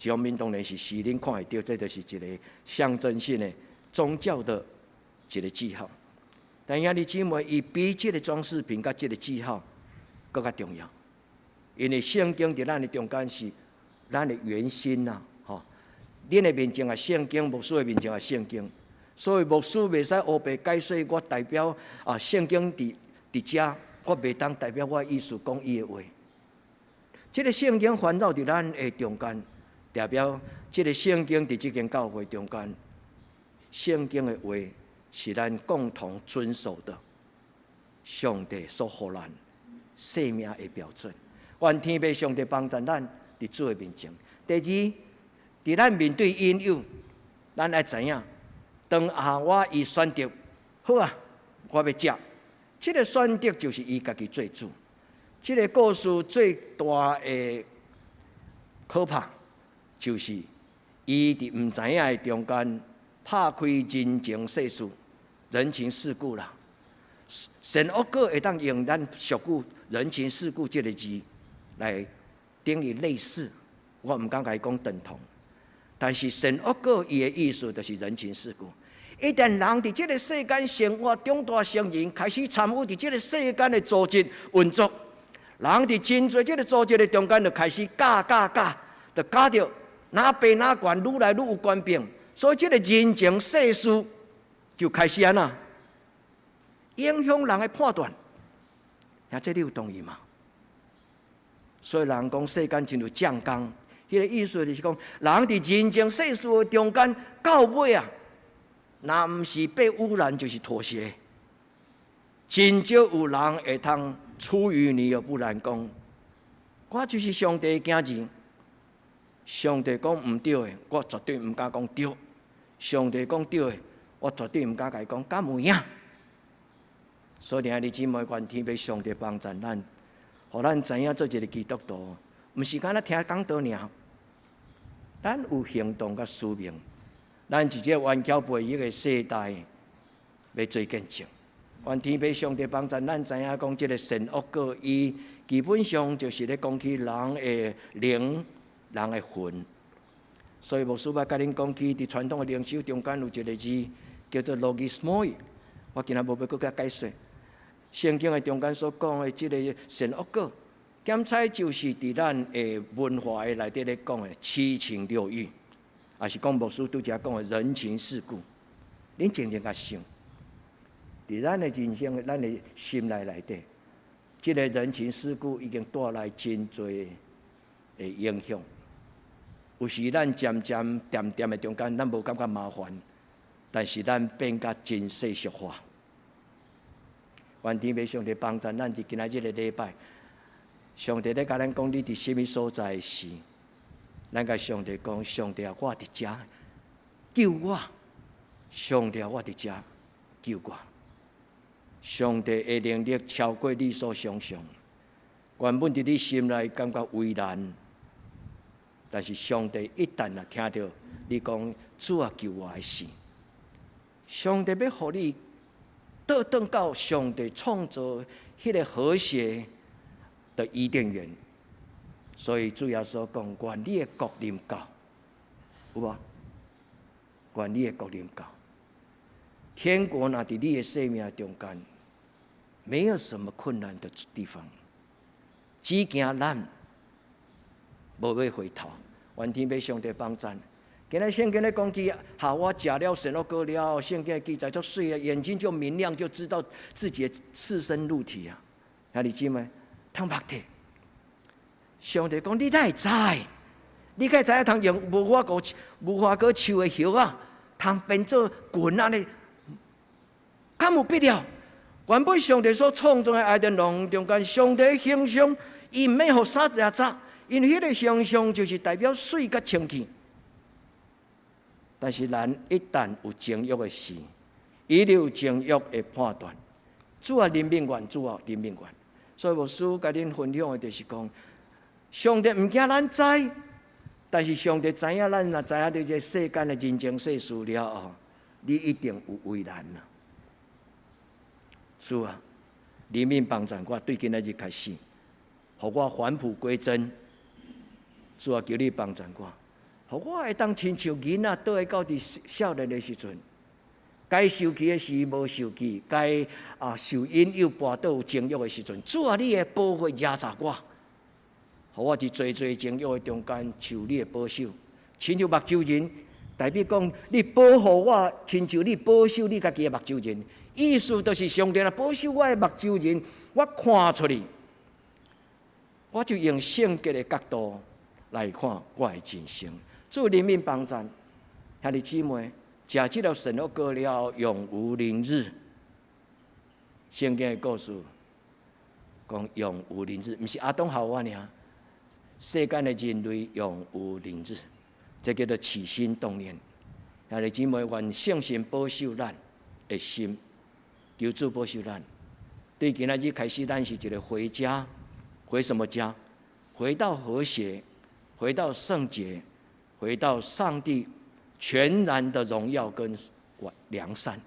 Speaker 3: 一方面當然是是恁看會著，這就是一个象徵性的宗教的一个記號。但兄弟姊妹，伊比這个裝飾品佮這个記號閣較重要，因為聖經佇咱的中間是咱的圓心呐，吼！恁的面前也聖經，牧師的面前也聖經，所以牧師袂使烏白解說。我代表啊，聖經佇佇遮，我袂當代表我的意思講伊的話。這个聖經環繞佇咱的中間，代表這个聖經佇這間教會中間，聖經的話是咱共同遵守的，上帝所予咱生命的標準。願天父上帝幫助咱佇主的面前。第二，佇咱面對引誘，咱愛知影，當夏娃伊選擇好啊，我欲食。這个選擇就是伊家己做主。這个故事最大的可怕，就是伊佇毋知影的中間，拍開人情世事、人情世故啦。善惡果會當用咱俗語“人情世故”這个字來等於類似，我毋敢共伊講等同。但是善惡果伊的意思就是人情世故。一旦人佇這个世間生活，長大成人，開始參與佇這个世間的組織運作，人佇真濟這个組織的中間，就開始教教教，就教著若爸若懸，愈來愈有權柄，所以這个人情世事就開始按怎影響人的判斷。啊，這你有同意嗎？所以人講世間親像醬缸，彼个意思就是講，人佇人情世事的中間，到尾啊，若毋是被污染，就是妥協。真少有人會通出淤泥而不染，講我就是上帝的囝兒。上帝講毋對的，我絕對毋敢講對；上帝講對的，我絕對毋敢共伊講敢有影。所以兄弟姊妹，願天父上帝幫助咱，予咱知影做一个基督徒，毋是干焦聽講道爾，咱有行動佮使命。咱佇這個頑強背逆的世代，欲做見證。願天父上帝幫助咱知影講，這个善惡果，伊基本上就是咧講起人的靈、人的魂。所以牧師欲共恁講起，佇傳統的靈修中間有一个字叫做 logismoi，我今仔無欲閣共解說。聖經的中間所講的這个善惡果，檢采就是佇咱的文化的內底咧講的七情六欲，也是講牧師拄才講的人情世故。恁靜靜共想，佇咱的人生、咱的心內內底，這个人情世故已經帶來真濟的影響。有時咱漸漸恬恬的中間，咱無感覺麻煩，但是咱變甲真世俗化。願天父上帝幫助咱佇今仔日个禮拜，上帝咧共咱講，你佇啥物所在時，咱共上帝講：上帝啊，我佇遮，救我！上帝啊，我佇遮，救我！上帝的能力超過你所想象。原本佇你心內感覺為難，但是上帝一旦若聽著你講主啊救我的時，上帝欲予你倒轉到上帝創造彼个和諧的伊甸園。所以主耶穌講：願你的國臨到，有無？願你的國臨到，天國若佇你的生命中間，沒有什麼困難的地方，只驚咱無欲回頭。願天父上帝幫贊。今仔聖經咧講起夏娃食了善惡果了，聖經記載足媠啊，眼睛就明亮，就知道自己的赤身露體啊。兄弟姊妹，通目體。上帝講：你哪會知？你敢會知影通用無花果樹的葉仔，通編做裙按呢？敢有必要？原本上帝所創造的伊甸園中間，上帝形象，伊毋免予衫遮窄，因為彼个形象就是代表媠佮清氣。但是人一旦有情欲的時，伊就有情欲的判斷。主啊，憐憫阮，主啊，憐憫阮。所以牧師共恁分享的就是講，上帝毋驚咱知，但是上帝知影咱若知影這個世間的人情世事了後，你一定有為難啊。主啊，憐憫幫助我，對今仔日開始，予我返璞歸真。主啊，求你幫助我，予我會當親像囡仔，倒來到佇少年的時陣，該受氣的時無受氣，該啊受引誘跋倒有情欲的時陣，主啊，你的寶血壓榨我，予我佇濟濟情欲的中間受你的保守，親像目睭人，代表講你保護我，親像你保守你家己的目睭仁。意思就是上帝若保守我的目睭仁，我看出去，我就用聖潔的角度來看我的人生。主憐憫幫贊，兄弟姊妹，食這粒善惡果了，永無寧日。聖經的故事講永無寧日，毋是亞當夏娃爾，世間的人類永無寧日，這叫做起心動念。兄弟姊妹，願聖神保守咱的心，求主保守咱。對今仔日開始，咱是一个回家，回什麼家？回到和諧，回到聖潔，回到上帝全然的榮耀跟良善。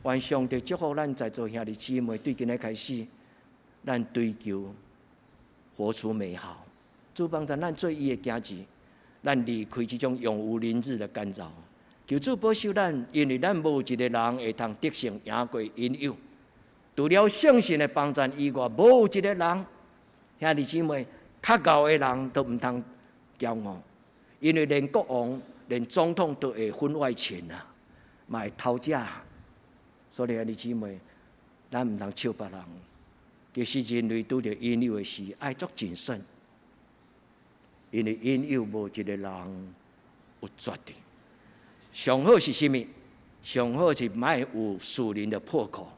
Speaker 3: 願上帝祝福咱在座兄弟姊妹，對今仔開始，咱追求活出美好。主幫助咱做伊的囝兒，咱離開這種永無寧日的干擾。求主保守咱，因為咱無一个人會通得勝贏過引誘。除了聖神的幫助以外，無一个人兄弟姊妹較𠢕的人都毋通驕傲，因為連國王、連總統都會婚外情啊，嘛會偷食。所以兄弟姊妹，咱毋通笑別人。其實人類拄著引誘的時，愛足謹慎，因為引誘無一个人有絕對。上好是啥物？上好是莫有屬靈的破口，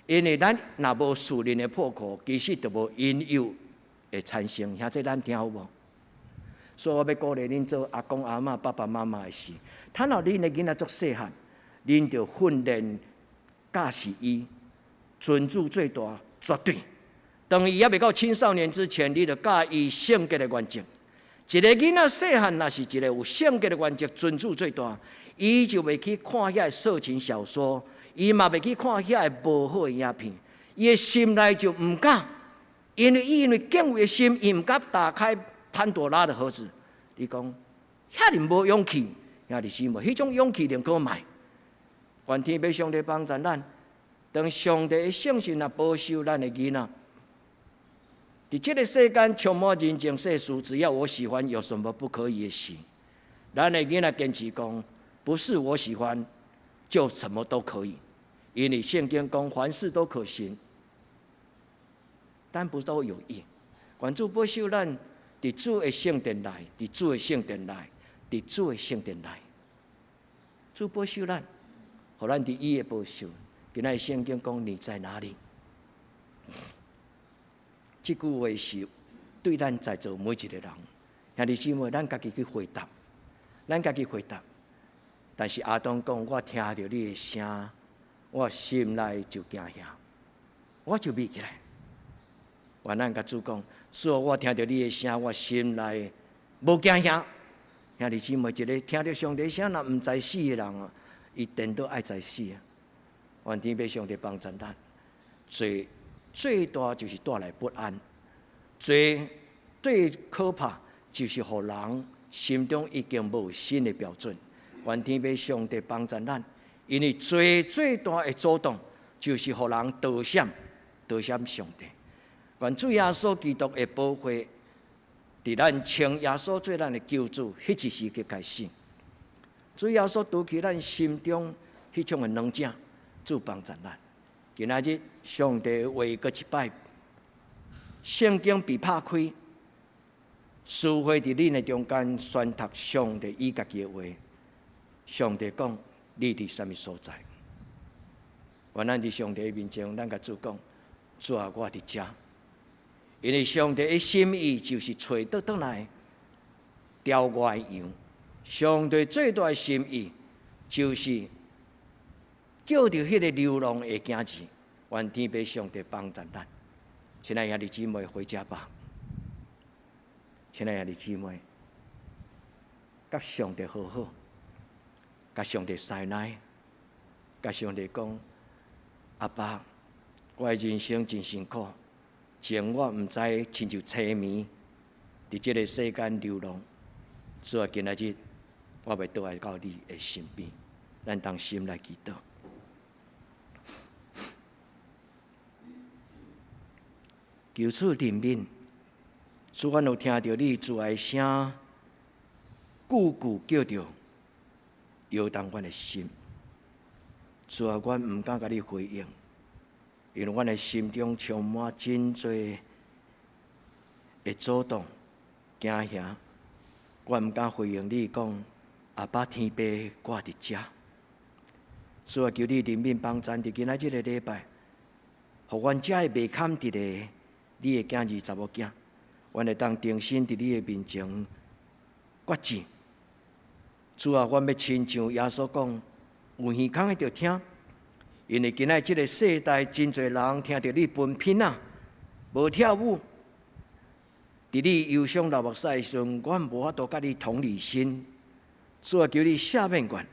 Speaker 3: 因為咱若無屬靈的破口，其實就無引誘會產生。兄弟，咱聽好無？所以我欲鼓勵恁做阿公阿嬤、爸爸媽媽的是，倘若恁的囡仔足細漢，恁著訓練教示伊，尊主最大，絕對。當伊猶未到青少年之前，你著教伊聖潔的原則。一个囡仔細漢，若是一个有聖潔的原則，尊主最大，伊就袂去看遐个色情小說，伊嘛袂去看遐个無好的影片，伊的心內就毋敢，因為伊因為敬畏的心，伊毋敢打開潘朵拉的盒子。你講遐爾無勇氣，兄弟姊妹，彼種勇氣能閣買？願天父上帝幫助咱，當上帝的聖神若保守咱的囡仔。佇這个世間充滿人情世事，只要我喜歡，有什麼不可以的事？咱的囡仔堅持講，不是我喜歡，就什麼都可以。因為聖經講凡事都可行，但不都有益。願主保守咱佇主的聖殿內，佇主的聖殿內，佇主的聖殿內。主保守咱，予咱佇伊的保守。今仔日聖經講你在哪裡？這句話是對咱在座每一個人，兄弟姊妹，咱家己去回答，咱家己回答。但是亞當講，我聽著你的聲，我心內就驚嚇，我就避起來。願咱共主講，主啊，我聽著你的聲，我心內無驚嚇。兄弟姊妹，一个聽著上帝聲，若毋知死的人啊，伊顛倒愛知死啊。願天父上帝幫助咱，罪最大就是帶來不安，罪最可怕就是予人心中已經無新的標準。願天父上帝幫助咱，因為罪最大的阻擋就是予人逃閃，逃閃上帝。願主耶穌基督的寶血，佇咱稱耶穌做咱的救主，彼一時刻開始，主耶穌除去咱心中彼種的軟正，主幫助咱。今仔日上帝話閣一擺，聖經被拍開，書會佇恁的中間宣讀上帝伊家己的話。上帝講：你佇啥物所在？願咱佇上帝面前，咱共主講：主啊，我佇遮。因為上帝的心意就是揣倒轉來牢我的羊。上帝最大的心意就是叫著彼个流浪的囝兒。願天父上帝幫助咱，親愛兄弟姊妹回家吧。親愛兄弟姊妹，佮上帝和好，佮上帝師奶，佮上帝講：阿爸，我的人生真辛苦，前我毋知親像痴迷，佇這个世間流浪。主啊，今仔日我欲倒來到你的身邊，咱同心來祈禱。求主憐憫，主，阮有聽著你慈愛聲，句句叫著搖動阮的心。主啊，阮毋敢共你回應，因為阮的心中充滿真濟的阻擋、驚嚇。阮毋敢回應你講，阿爸天父，我佇遮。主啊，求你憐憫幫贊，佇今仔這个禮拜，予阮才會袂崁佇咧你的囝兒查某囝，阮會當重新佇你的面前決志。主啊，阮欲親像耶穌講，有耳孔的就聽，因為今仔這个世代真濟人聽著你分片仔，無跳舞，佇你憂傷流目屎的時陣，阮無法度佮你同理心。主啊，求你赦免阮，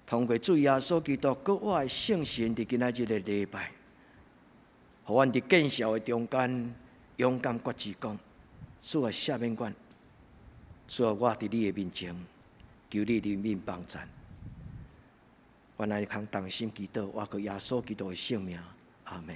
Speaker 3: 通過主耶穌基督閣我的聖神，佇今仔這个禮拜，予阮佇見笑的中間勇敢決志講，主啊，赦免阮，主啊，我佇你的面前，求你憐憫幫贊。阮來通同心祈禱，我靠耶穌基督的聖名，阿們。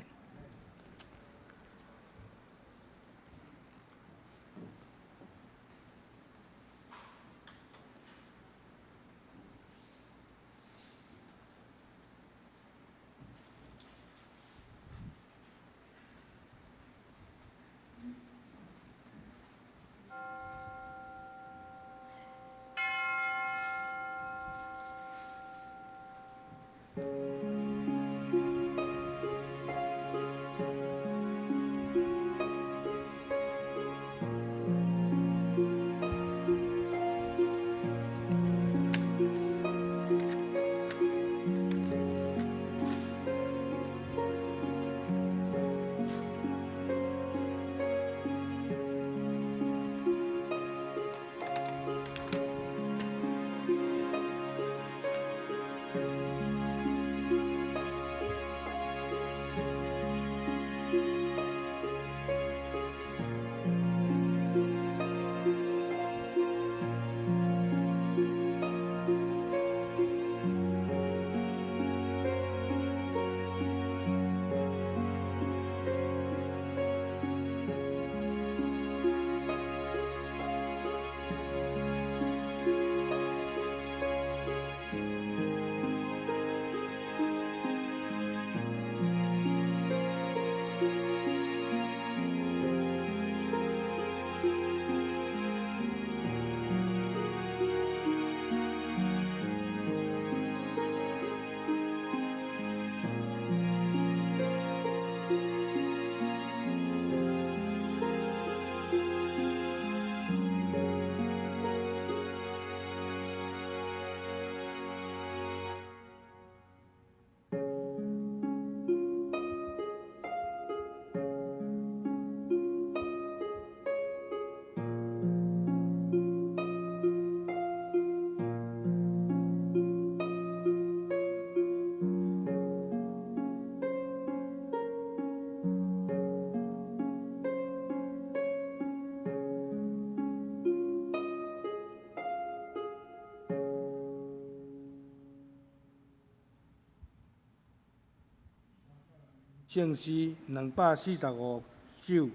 Speaker 2: 聖詩245首，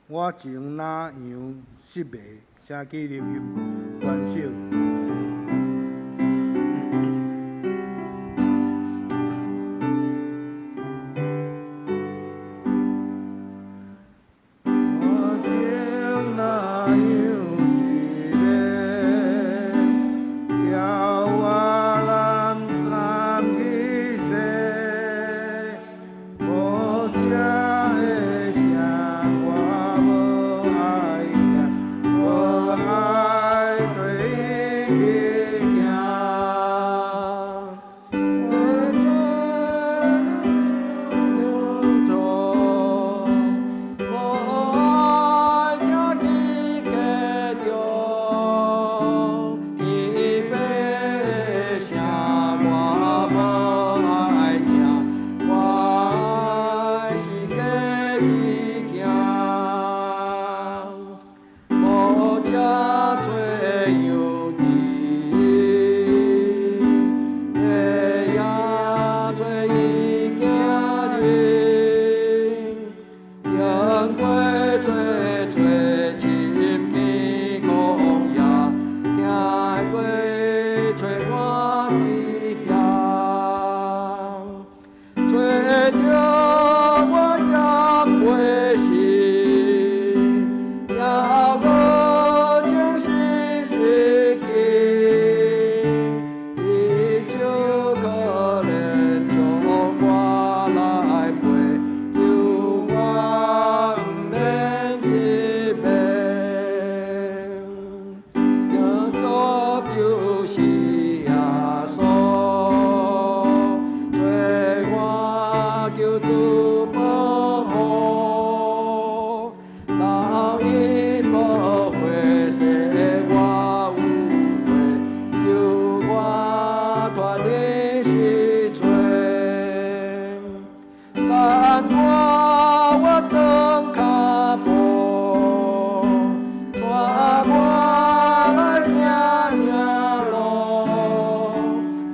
Speaker 2: 我情若羊失迷，請起立吟全首。我情若羊失迷，叫我南山去踅，牧者的聲我無愛聽，無愛綴伊去行。我情無愛聽天家中，天父的聲我無愛聽，我愛是家己行。牧者揣羊埒，父也揣伊囝人，經過濟濟深坑曠野，行過揣我佇遐，揣著我險袂死，也無精神失去，伊就可憐將我來背，救我毋免去迷。叫做就是耶穌，做我救主保護，流伊寶血洗我污穢，救我脫離死罪。讚我我轉跤步，帶我來行正路，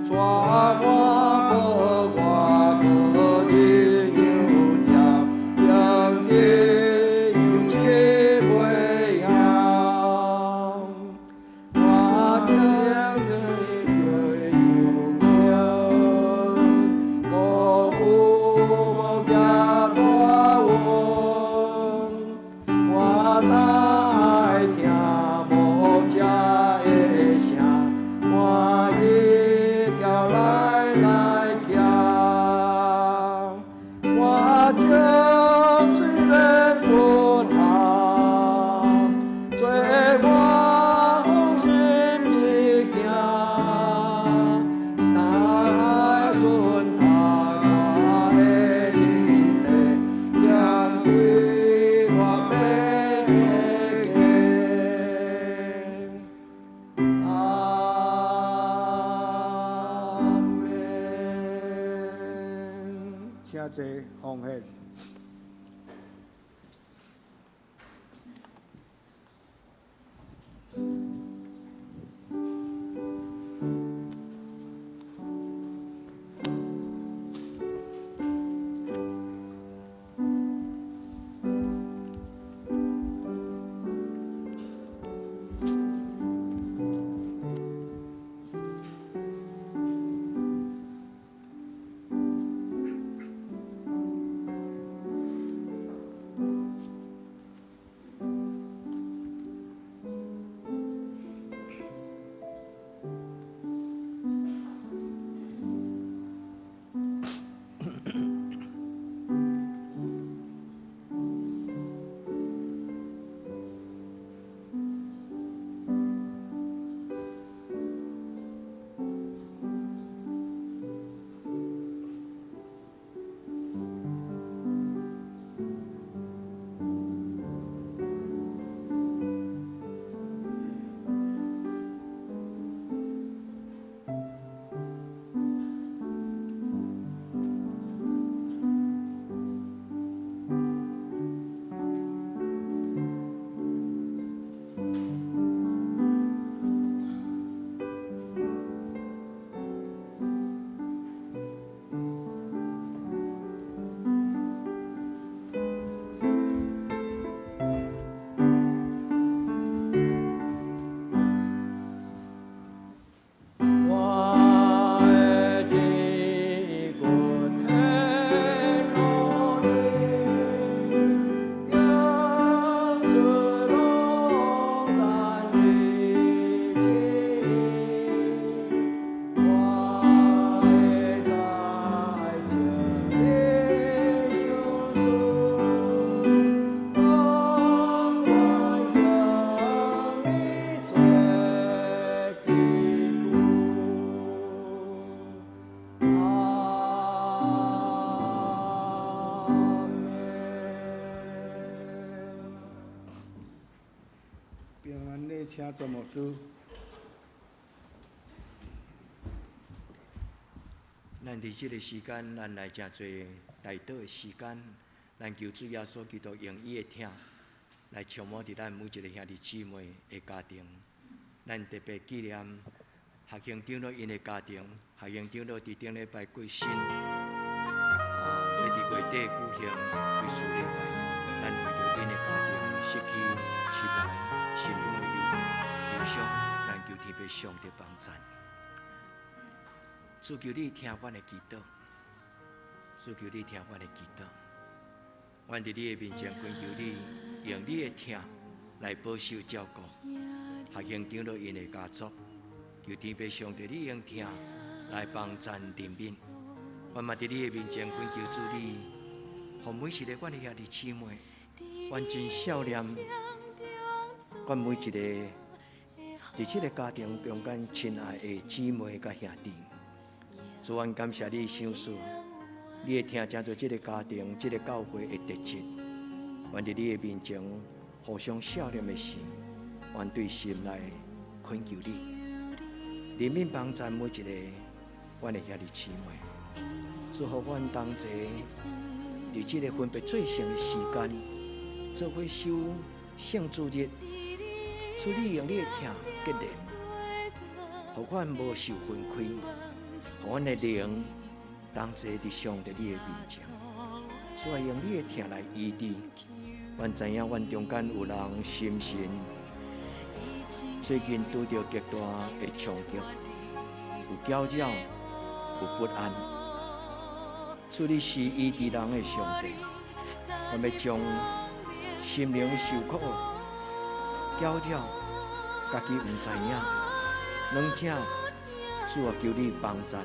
Speaker 2: 帶我抱我過入羊埕，迎得羊七尾羊。我情做做羊群，辜負牧者大恩。我愛聽牧者的聲，歡喜調來行。我情雖然不幸，做我放心去行，若愛順他我的天父，嫌對我欲行。阿們。請坐奉獻。請莊牧師。
Speaker 1: 咱佇這个時間，咱來誠濟代禱的時間，咱求主耶穌基督用伊的疼來充滿佇咱每一个兄弟姊妹的家庭。咱特別紀念學興長老𪜶的家庭，學興長老佇頂禮拜過身，欲佇月底舉行追思禮拜。咱為著𪜶的家庭失去親人，心中的憂憂傷，咱求天父上帝幫贊。主求你聽阮的祈禱，主求你聽阮的祈禱。阮佇你的面前懇求你，用你的疼來保守照顧學興長老𪜶的家族。求天父上帝，你用疼來幫贊憐憫。阮嘛佇你的面前懇求主你，予每一個阮的兄弟姊妹，阮真少年，阮每一個佇這个家庭中間親愛的姊妹佮兄弟。主，阮感謝你賞賜，你的疼成做這个家庭、這个教會的特質。阮佇你的面前互相少年的心，阮對心內懇求你，憐憫幫贊每一個阮的兄弟姊妹，祝予阮同齊佇這个分別做聖的時間，做伙守聖主日，主你用你的疼結連，予阮無受分開，予阮的靈同齊佇上帝你的面前，主啊，用你的疼來醫治。阮知影阮中間有人心神最近拄著極大的衝擊，有攪擾，有不安。主你是醫治人的上帝，阮欲將心靈受苦、攪擾，家己毋知影，兩者主啊，求你幫贊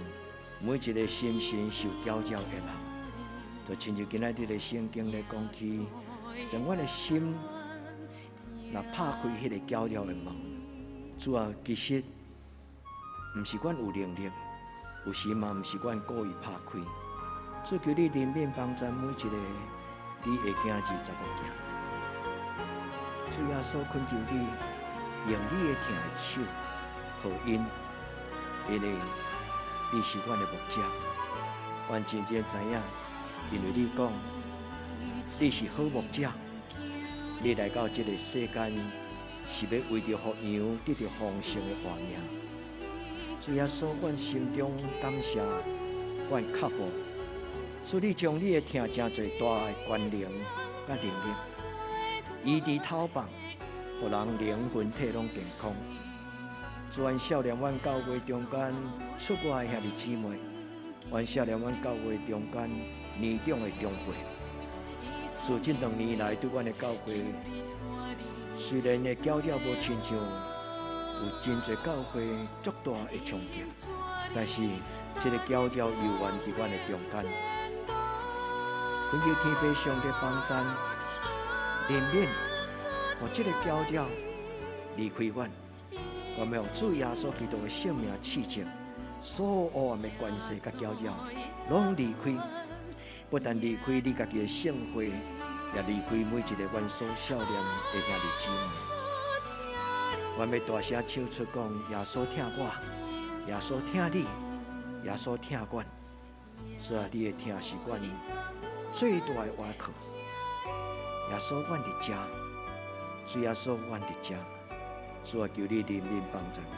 Speaker 1: 每一个心神受攪擾的人。就親像今仔日的聖經咧講起，當阮的心若拍開彼个攪擾的門，主啊，其實毋是阮有能力，有時嘛毋是阮故意拍開。主求你憐憫幫贊每一个你的囝兒查某囝。主耶穌懇求你，用你的疼的手抱𪜶，因為你是阮的牧者，阮真正知影，因為你講你是好牧者，你來到這个世間是欲為著予羊得著豐盛的活命。主耶穌，阮心中感謝，阮靠慕。主你將你的疼誠濟大的權能佮能力，醫治透放，予人靈魂體攏健康。主，阮少年，阮教會中間出外的兄弟姊妹，阮少年，阮教會中間年長的長輩，自這2年來對阮的教會，雖然的攪擾無親像有真濟教會足大的衝擊，但是這个攪擾猶原佇阮的中間。懇求天父上帝幫贊，憐憫，予這个攪擾離開阮。我們用主耶穌基督的聖名斥責所有黑暗的權勢佮攪擾，攏離開。不但離開你家己的聖會，也離開每一个阮所少年的兄弟姊妹。阮欲大聲唱出講：耶穌疼我，耶穌疼你，耶穌疼阮。所以你的疼是阮最大的依靠。耶穌，阮佇遮，主耶穌，阮佇遮，主啊，求你憐憫幫助阮。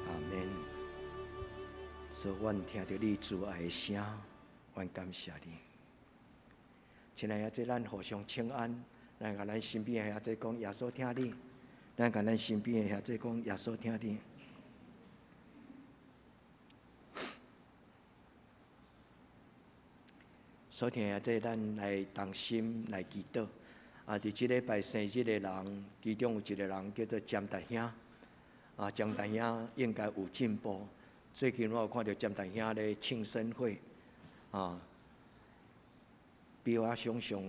Speaker 1: 阿們。所以，阮聽著你慈愛的聲，阮感謝你。親愛的，這咱互相請安，咱共咱身邊的兄弟講，耶穌疼你。咱共咱身邊的兄弟講，耶穌疼你。所聽的這咱來同心來祈禱。啊，佇這禮拜生日的人，其中有一个人叫做詹大兄。啊，詹大兄應該有進步。最近我有看著詹大兄咧慶生會，啊，比我想象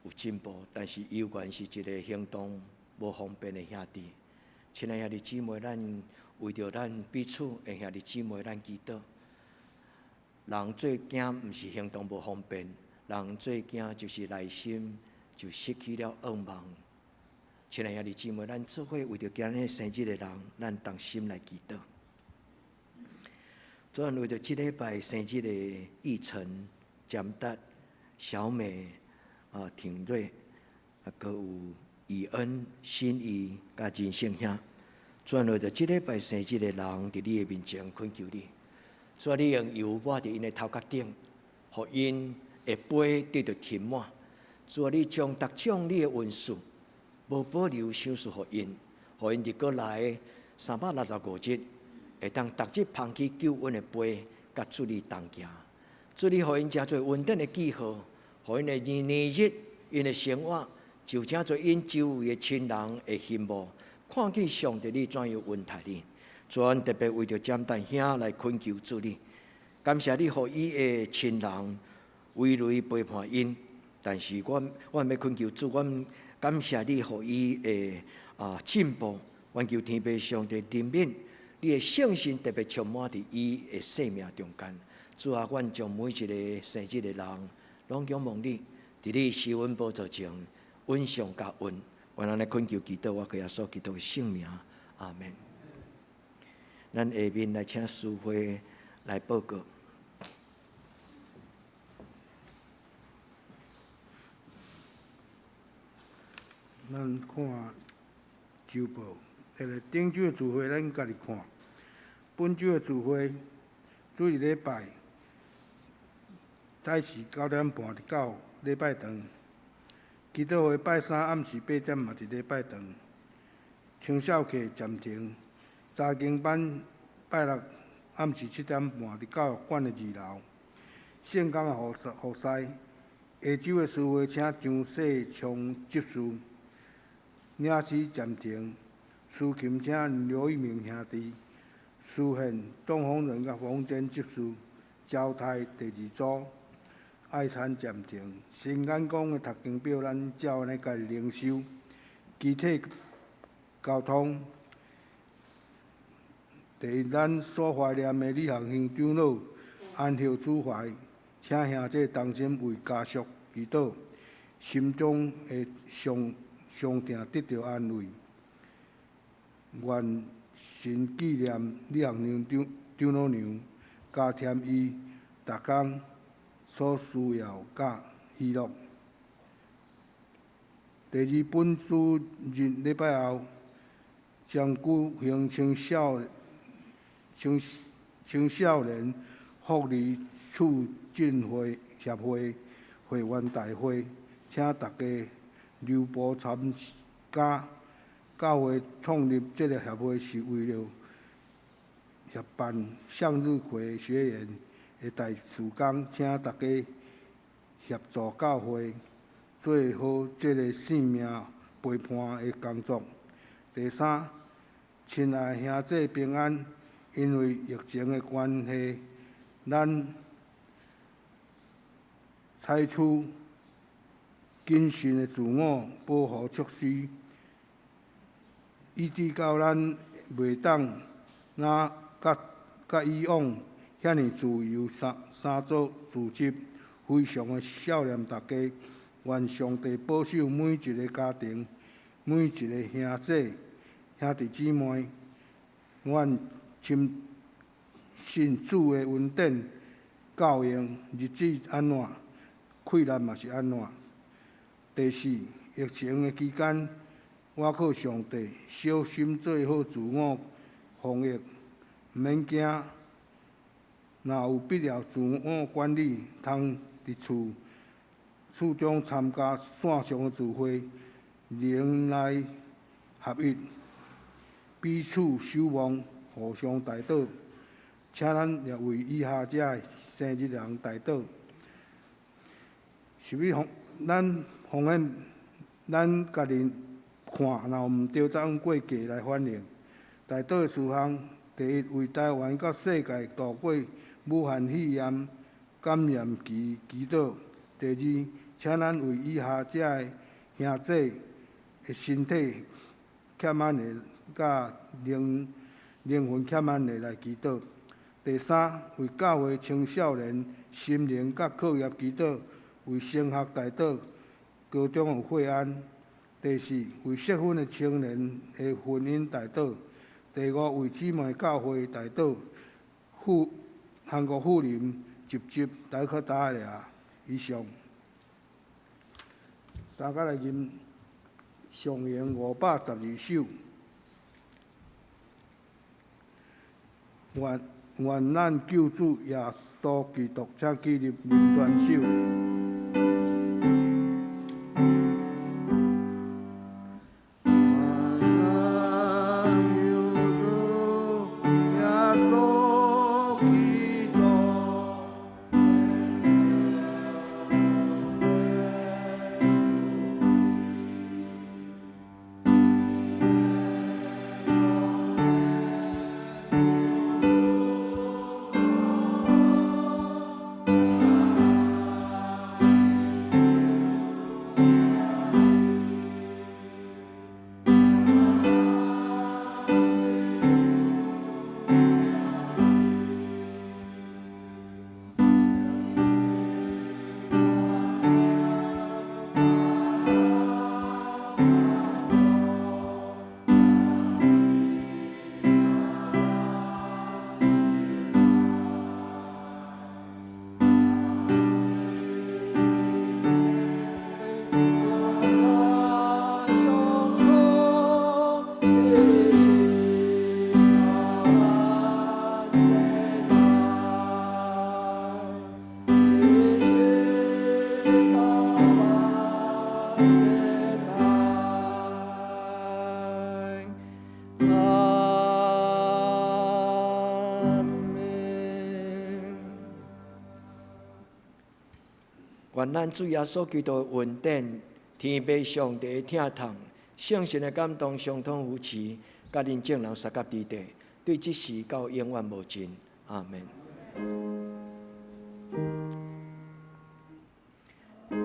Speaker 1: 有進步，但是猶原是一个行動無方便的兄弟。親愛兄弟姊妹，咱為著咱彼此的兄弟姊妹，咱祈禱。人最驚毋是行動無方便，人最驚就是內心就失去了盼望。親愛的兄弟姊妹，咱做伙為著今日生日的人，咱同心來祈禱。主為著這禮拜生日的奕晨、占達、小美、挺瑞，閣有以恩、心怡、佮仁勝兄，主為著這禮拜生日的人，佇你的面前懇求你。主啊，你用油抹佇𪜶的頭殼頂，予𪜶的杯得著填滿。主啊，你將逐種你的恩賜，無保留賞賜予𪜶，予𪜶佇閣來365日，會當逐日捧起救恩的杯，佮主你同行。主你予𪜶誠濟恩典的記號，予𪜶的年年日，𪜶的生活，就誠濟𪜶周圍的親人會羨慕，看見上帝你怎樣恩待恁。主，阮特別為著占達兄來懇求主你，感謝你予伊的親人圍內陪伴𪜶，但是阮阮欲懇求主，阮感謝你予伊的進步，阮求天父上帝憐憫，你的聖神特別充滿佇伊的生命中間。主啊，阮將每一个生日的人，攏仰望你，佇你施恩寶座前，穩上加恩。阮按呢懇求祈禱，我靠耶穌基督的聖名，阿門。咱下面來請司會來報告。
Speaker 2: 咱看週報，彼个頂週的聚會咱家己看。本週的聚會，主日禮拜早時9點半佇教禮拜堂，祈禱會拜三暗時8點嘛佇禮拜堂，青少課暫停。查經班拜六暗時7點半佇教育館的二樓，聖工的服侍，下晝的司會請張世聰執事，領詩暫停，司琴請劉一鳴兄弟，司獻鍾宏仁佮馮堅執事，交代第二組，愛餐暫停，新眼光的讀經表咱照按呢家己靈修，肢體交通。第一，咱所懷念的李紅興長老安息主懷，請兄弟同心為家屬祈禱，心中的傷傷痛得著安慰。願神紀念李紅興長長老娘，加添伊逐工所需要佮喜樂。第二，本主日禮拜後，將舉行青青少年福利促進會協會會員大會，請大家留步參加。教會創立這个協會是為了協辦向日葵學園的大事工，請大家協助教會做好這个生命陪伴的工作。第三，親愛兄弟平安。因為疫情的關係，咱採取謹慎的自我保護措施，以致到咱袂當若佮佮以往遐爾自由三三組聚集，非常的少年大家，願上帝保守每一个家庭，每一个兄弟兄弟姊妹，阮深信主的恩典夠用，日子按怎，困難嘛是按怎。第四，疫情的期間，我靠上帝，小心做好自我防疫，毋免驚。若有必要自我管理，通佇厝厝中參加線上的聚會，靈內合一，彼此守望。互相代禱，請咱也為以下遮的生日人代禱。是欲奉咱奉獻，咱家己看，若有毋對，才按過價來反映。代禱的事項，第一，為台灣佮世界度過武漢肺炎感染期祈禱；第二，請咱為以下遮的兄弟的身體欠安的佮靈靈魂欠安的來祈禱。第三，為教會青少年心靈佮課業祈禱，為升學代禱，高中有惠安。第四，為適婚的青年的婚姻代禱。第五，為姊妹教會代禱，富韓國富林、集集、達克達亞以上。三甲來吟上詠512首。願願咱救主耶穌基督，請起立啉全首。
Speaker 1: 願咱主耶穌基督的恩典、天父上帝的疼痛、聖神的感動、相通扶持，佮恁眾人相佮佇底，對這時到永遠無盡。阿門。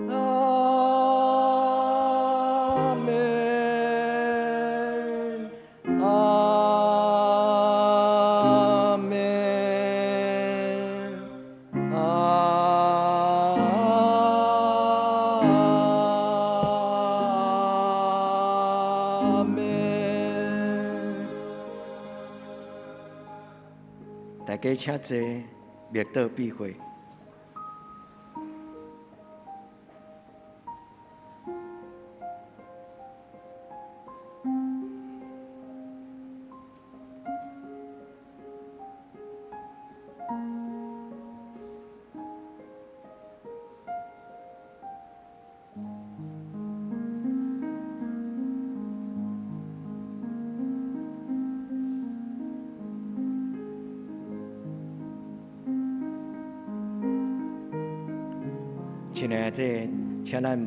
Speaker 1: 阿門。阿門。阿門。大家請坐，默禱閉會。親愛的，這請咱。